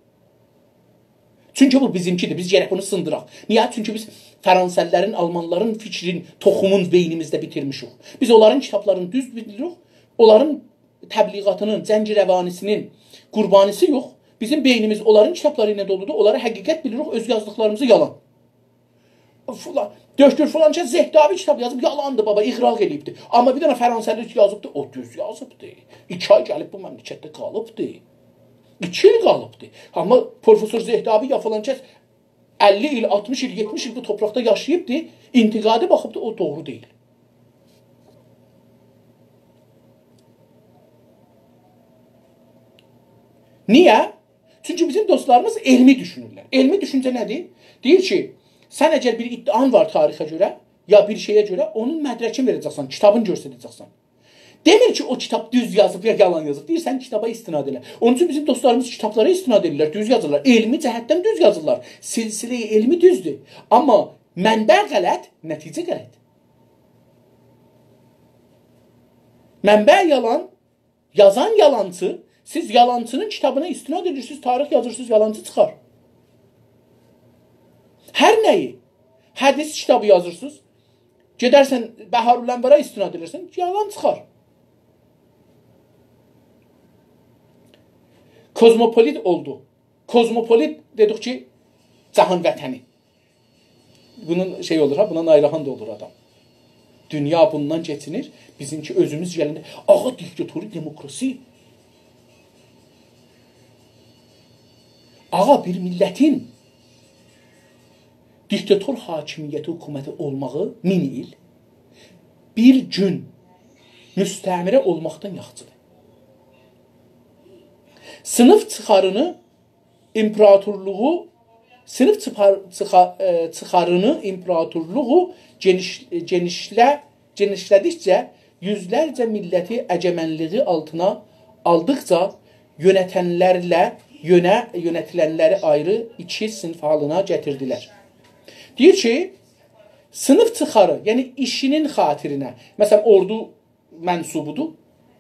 چونکی بو بیزیمکیدیر، بیز گرک بونو سیندیراق. نییه؟ چونکی بیز فرانسه‌لیلرین، آلمانلارین فیکرین، توخومون بئینیمیزده بیتیرمیشیک. بیز اونلارین کیتابلارینی دوز بیلیریک، اونلارین تبلیغاتینین، جنگ روانی‌سینین قوربانی‌سی‌یوخ. بیزیم بئینیمیز اونلارین کیتابلاری ایله دولودور، اونلاری حقیقت بیلیریک، اؤز یازدیقلاریمیزی یالان. فلان، دکتر فلان کس زهتابی کیتاب یازیب، یالاندیر بابا، اغراق ائله‌ییبدیر. آمما بیر دنه فرانسه‌لی یازیبدیر، او دوز یازیبدیر. ایکی آی گلیب بو مملکتده قالیبدیر. ایکی ایل قالیبدیر. آمما پروفسور زهتابی یا فلان کس اللی ایل، آلتمیش ایل، یئتمیش ایل بو تورپاقدا یاشاییبدیر، انتقادی باخیبدیر، او دوغرو دئییل. نییه؟ چونکی بیزیم دوستلاریمیز علمی دوشونورلر. علمی دوشونجه نه‌دیر؟ دئییر کی، سن اگر بیر ادعان وار تاریخه گؤره، یا بیر شئیه گؤره، اونون مدرکینی وئره‌جکسن، کیتابینی گؤستره‌جکسن. دئمیر کی، او کیتاب دوز یازیب یا یالان یازیب. دئییر، سن کیتابا استناد ائله. اونون اوچون بیزیم دوستلاریمیز کیتابلارا استناد ائدیرلر، دوز یازیرلار. علمی جهتدن دوز یازیرلار. سلسله‌ی علمی دوزدور. آمما منبع غلط، نتیجه غلط. منبع یالان، یازان یالانچی، سیز یالانچی‌نین کیتابینا استناد ائدیرسینیز، تاریخ یازیرسینیز، یالانچی چیخار. هر نه‌یی، حدیث کیتابی یازیرسینیز، گئدرسن بحارالانوارا استناد ائدیرسن، یالان چیخار. کوزموپولیت اولدو. کوزموپولیت دئدیک کی، جهان وطنی. بونون شئی اولور ها، بونا ناراحت دا اولور آدام. دونیا بوندان کئچینیر، بیزیمکی اؤزوموز گلنده، آغا، دیکتاتوری دموکراسی. آغا، بیر میللتین دیکتاتور حاکمیتی، حکومتی اولماغی مین ایل بیر گون مستعمره اولماقدان یاخشیدیر. صینیف چیخارینی، ایمپراتورلوغو صینیف چیخار-، چیخا-، ائ، چیخارینی ایمپراتورلوغو گئنیش-، گئنیشله-، گئنیشله‌دیکجه یوزلرجه میللتی ائگمنلیگی آلتینا آلدیقجا یؤنتنلرله یؤنه-، یؤنتیلنلری آیری ایکی صینیف حالینا گتیردیلر. دئییر کی، صینیف چیخاری، یعنی ایشینین خاطرینه، مثلا، اوردو منسوبودور،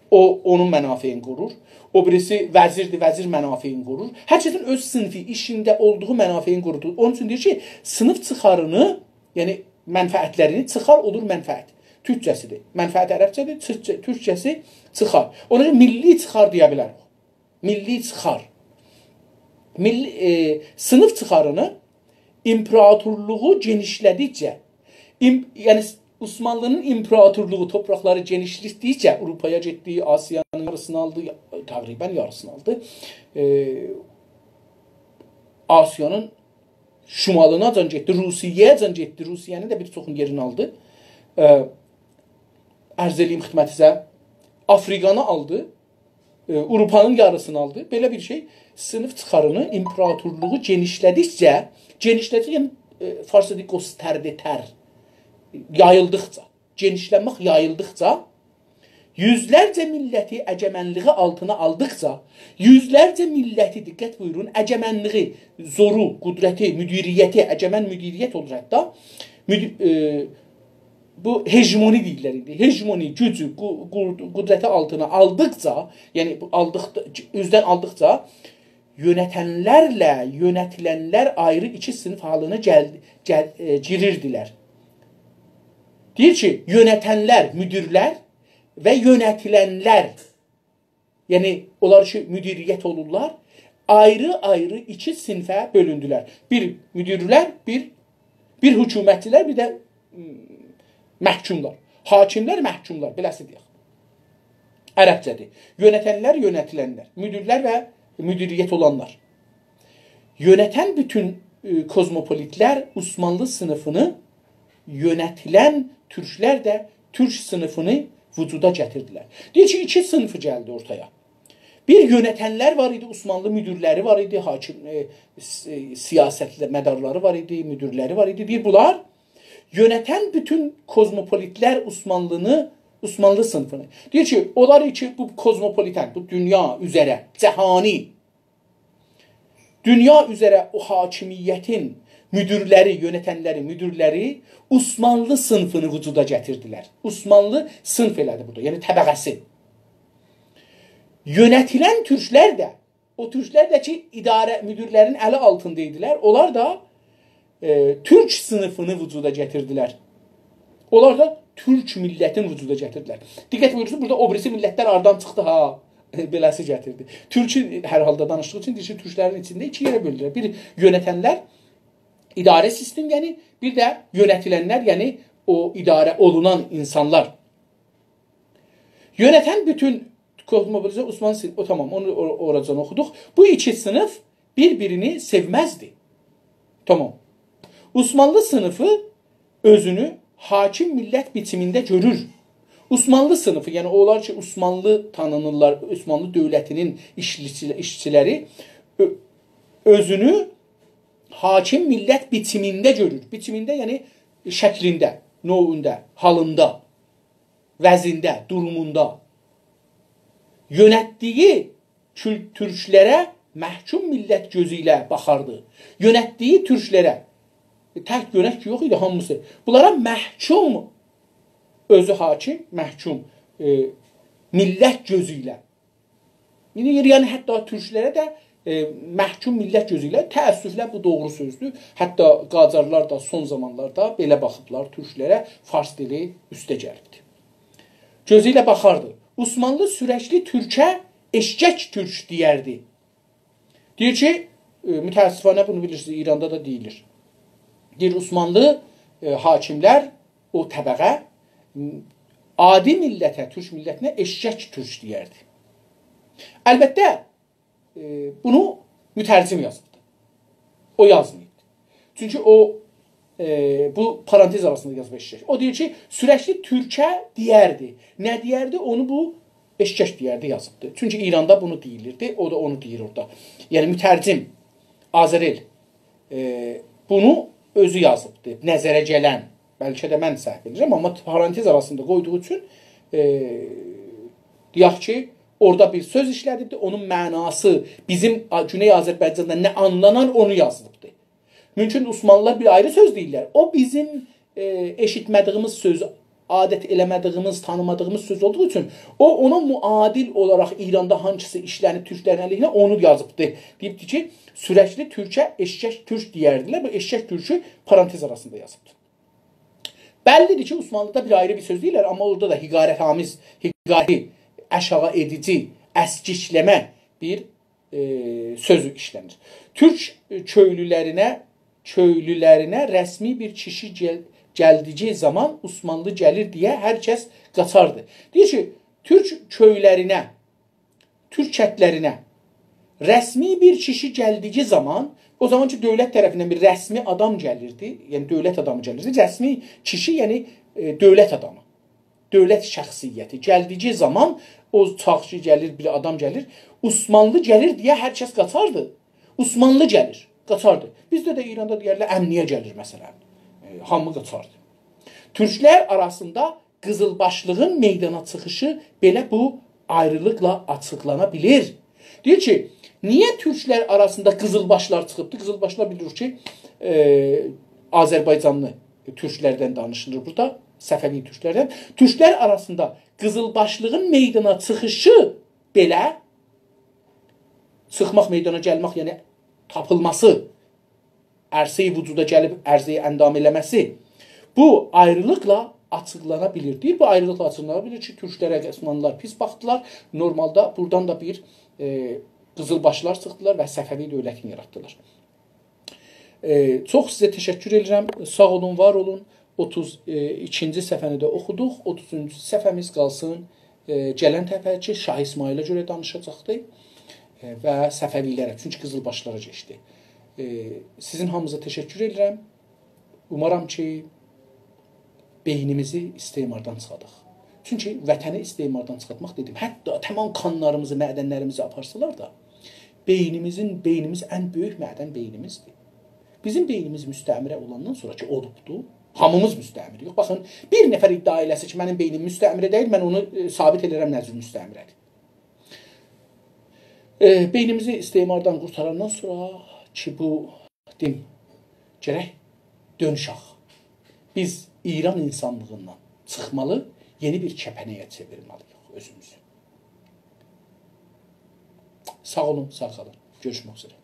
او، اونون منافعینی قورور. او بیریسی وزیردیر، وزیر منافعینی قورور. هر کسین اؤز صینیفی، ایشینده اولدوغو منافعینی قورودور. اونون اوچون دئییر کی، صینیف چیخارینی، یعنی منفعتلرینی، چیخار اولور منفعت. تورکجه‌سیدیر. منفعت عربجه‌دیر، تورکجه-، تورکجه‌سی چیخار. اونا گؤره میللی چیخار دئیه بیلریک. میللی چیخار. میللی، ائ، صینیف چیخارینی ایمپراتورلوغو گئنیشله‌دیکجه، ایم-، یعنی عثمانلی‌نین ایمپراتورلوغو، توپراقلاری گئنیشله‌دیکجه آوروپایا گئتدی، آسیانین یاریسینی آلدی، یا-، تقریبا یاریسینی آلدی. ائ، آسیانین شمالیناجان گئتدی، روسیه‌یه‌جان گئتدی، روسیه‌نین ده بیر چوخون یئرینی آلدی. ائ، عرض ائله‌ییم خدمتینیزه، آفریقانی آلدی، ائ، آوروپانین یاریسینی آلدی. بئله بیر شئی، صینیف چیخارینی، ایمپراتورلوغو گئنیشله‌دیکجه، گئنیشله‌دیکجه، یعنی، ائ، فارسدا دئییر، گسترده‌تر، یاییلدیقجا، گئنیشلنمک یاییلدیقجا، یوزلرجه میللتی ائگمنلیگی آلتینا آلدیقجا، یوزلرجه میللتی، دقت بویورون، ائگمنلیگی، زورو، قدرتی، مدیریتی، ائگمن مدیریت اولور حتی، مدی-، ائ، بو هژمونی دئییرلر ایندی. هژمونی، گوجو، قو-، قو-، قدرتی آلتینا آلدیقجا، یعنی بو آلدیق-، اوزدن آلدیقجا یؤنتنلرله یؤنتیلنلر آیری ایکی صینیف حالینا گل-، گل-، ائ، گیریردیلر. دئییر کی، یؤنتنلر، مدیرلر و یؤنتیلنلر، یعنی اونلار کی، مدیریت اولورلار، آیری-آیری ایکی صینیفه بؤلوندولر. بیر مدیرلر، بیر، بیر حکومتچیلر، بیر ده، م، محکوملار. حاکملر، محکوملار، بئله‌سی دئیک. عربجه‌دیر. یؤنتنلر، یؤنتیلنلر. مدیرلر و مدیریت اولانلار. یؤنتن بوتون، ائ، کوزموپولیتلر عثمانلی صینیفینی، یؤنتیلن تورکلر ده تورک صینیفینی وجودا گتیردیلر. دئییر کی، ایکی صینیفی گلدی اورتایا. بیر یؤنتنلر وار ایدی، عثمانلی مدیرلری وار ایدی، حاکم، ائ، س-، ائ، سیاستمدارلاری وار ایدی، مدیرلری وار ایدی. دئییر، بونلار یؤنتن بوتون کوزموپولیتلر عثمانلی‌نی، عثمانلی صینیفینی. دئییر کی، اونلار کی، بو کوزموپولیتن، بو دونیا اوزره، جهانی، دونیا اوزره او حاکمیتین مدیرلری، یؤنتنلری، مدیرلری عثمانلی صینیفینی وجودا گتیردیلر. عثمانلی صینیف ائله‌دی بورادا، یعنی طبقه‌سی. یؤنتیلن تورکلر ده، او تورکلر ده کی، اداره مدیرلرین الی آلتیندا ایدیلر، اونلار دا، ائ، تورک صینیفینی وجودا گتیردیلر. اونلار دا تورک میللتین وجودا گتیردیلر. دقت بویورورسونوز، بورادا او بیریسی میللتلر آرادان چیخدی ها. بئله‌سی گتیردی. تورکو هر حالدا دانیشدیغی اوچون دئییر کی، تورکلرین ایچینده ایکی یئره بؤلدولر. بیر یؤنتنلر، اداره سیستم، یعنی بیر ده یؤنتیلنلر، یعنی او اداره اولونان اینسانلار. یؤنتن بوتون کوزموپولیتن عثمانلی صینیفی، او تامام، اونو اور-، اوراجان اوخودوق. بو ایکی صینیف بیر-بیرینی سئومزدی. تامام. عثمانلی صینیفی اؤزونو حاکم میللت بیچیمینده گؤرور. عثمانلی صینیفی، یعنی اونلار کی، عثمانلی تانینیرلار، عثمانلی دؤولتینین ایشچیسی-، ایشچیلری اؤ-، اؤزونو حاکم میللت بیچیمینده گؤرور. بیچیمینده، یعنی شکلینده، نوعوندا، حالیندا، وضعینده، دوروموندا. یؤنتدیگی کول-، تورکلره محکوم میللت گؤزو ایله باخاردی. یؤنتدیگی تورکلره، تک یؤنت کی یوخ ایدی، هامیسی. بونلارا محکوم، اؤزو حاکم، محکوم، ائ، میللت گؤزو ایله. ایندی، یعنی حتی تورکلره ده، ائ، محکوم میللت گؤزو ایله، تأسفله بو دوغرو سؤزدور. حتی قاجارلار دا سون زامانلاردا بئله باخیبلار تورکلره، فارس دیلی اوسته گلیبدیر. گؤزو ایله باخاردی. عثمانلی سورکلی تورکه ائششک تورک دئیردی. دئییر کی، ائ، متأسفانه بونو بیلیرسینیز، ایراندا دا دئییلیر. دئییر، عثمانلی، ائ، حاکملر، او طبقه، م، عادی میللته، تورک میللتینه ائششک تورک دئیردی. البته، ائ، بونو مترجم یازیبدی. او یازماییب. چونکی او، ائ، بو پارانتز آراسیندا یازیب ائششک. او دئییر کی، سورکلی تورکه دئیردی. نه دئیردی؟ اونو بو ائششک دئیردی یازیبدی. چونکی ایراندا بونو دئییلیردی، او دا اونو دئییر اورادا. یعنی مترجم، آذرل، ائ، بونو اؤزو یازیبدی، نظره گلن. بلکه ده من سهو ائدیرم، آمما پارانتز آراسیندا قویدوغو اوچون، ائ، دئیک کی، اورادا بیر سؤز ایشله‌دیبدی، اونون معناسی بیزیم آ-، گونئی آذربایجاندا نه آنلانار، اونو یازیبدی. مومکون عثمانلیلار بیر آیری سؤز دئییرلر. او بیزیم، ائ، ائشیتمه‌دیگیمیز سؤز، عادت ائله‌مه‌دیگیمیز، تانیمادیغیمیز سؤز اولدوغو اوچون او اونا معادل اولاراق ایراندا هانسیسا ایشله‌نیب تورکلرین علیهینه اونو یازیبدی. دئییبدی کی، سورکلی تورکه ائششک تورک دئیردیلر. بو ائششک تورکو پارانتز آراسیندا یازیبدی. بللی‌دیر کی، عثمانلیدا بیر آیری بیر سؤز دئییرلر، آمما اورادا دا حقارت‌آمیز، حقاری، آشاغی ائدیجی، اسکیکله‌مه بیر، ائ، سؤز ایشله‌نیر. تورک، ائ، کؤیلولرینه، کؤیلولرینه رسمی بیر کیشی گل-، گلدیگی زامان عثمانلی گلیر دئیه هر کس قاچاردی. دئییر کی، تورک کؤیلرینه، تورک کندلرینه رسمی بیر کیشی گلدیگی زامان، او زامان کی، دؤولت طرفیندن بیر رسمی آدام گلیردی، یعنی دؤولت آدامی گلیردی، رسمی کیشی، یعنی، ائ، دؤولت آدامی، دؤولت شخصیتی گلدیگی زامان، او چاغ کی گلیر، بیر آدام گلیر، عثمانلی گلیر دئیه هر کس قاچاردی. عثمانلی گلیر، قاچاردی. بیزده ده ایراندا دئیرلر، امنیه گلیر، مثلا. ائ، هامی قاچاردی. تورکلر آراسیندا قیزیلباشلیغین میدانا چیخیشی بئله بو آیریلیقلا آچیقلانا بیلیر. دئییر کی، نییه تورکلر آراسیندا قیزیلباشلار چیخیبدی؟ قیزیلباشلار بیلیریک کی، ائ، آذربایجانلی تورکلردن دانیشیلیر بورادا، صفوی تورکلردن. تورکلر آراسیندا قیزیلباشلیغین میدانا چیخیشی بئله، چیخماق، میدانا گلمک، یعنی تاپیلماسی، عرصه‌ی وجودا گلیب عرضه‌ی اندام ائله‌مه‌سی، بو آیریلیقلا آچیقلانا بیلیر. دئییر، بو آیریلیقلا آچیقلانا بیلیر کی، تورکلره عثمانلیلار پیس باخدیلار. نورمالدا بورادان دا بیر، ائ، قیزیلباشلار چیخدیلار و صفوی دؤولتینی یاراتدیلار. ائ، چوخ سیزه تشکر ائدیرم. ساغ اولون، وار اولون. اوتوز ایکینجی صفحه‌نی ده اوخودوق. اوتوز اوچونجو صفحه‌میز قالسین، ائ، گلن دفعه کی، شاه اسماعیله گؤره دانیشاجاقدی، ائ، و صفویلره، چونکی قیزیلباشلارا کئچدی. ائ، سیزین هامینیزا تشکر ائدیرم. اومارام کی، بئینیمیزی استعماردان چیخاداق. چونکی وطنی استعماردان چیخارتماق دئدیم، حتی تمام کانلاریمیزی، معدنلریمیزی آپارسالار دا، بئینیمیزین، بئینیمیز ان بؤیوک معدن بئینیمیزدیر. بیزیم بئینیمیز مستعمره اولاندان سونرا کی، اولوبدو، هامیمیز مستعمره. یوخ، باخین، بیر نفر ادعا ائله‌سه کی، منیم بئینیم مستعمره دئییل، من اونو، ائ، ثابت ائله‌رم نه جور مستعمره‌دیر. ائ، بئینیمیزی استعماردان قورتاراندان سونرا کی، بو دین، گرک دؤنوشک. بیز ایران اینسانلیغیندان چیخمالی، یئنی بیر کپنه‌یه چئویرمه‌لی‌ییک اؤزوموزو. ساغ اولون، ساغ قالین. گؤروشمک اوزره.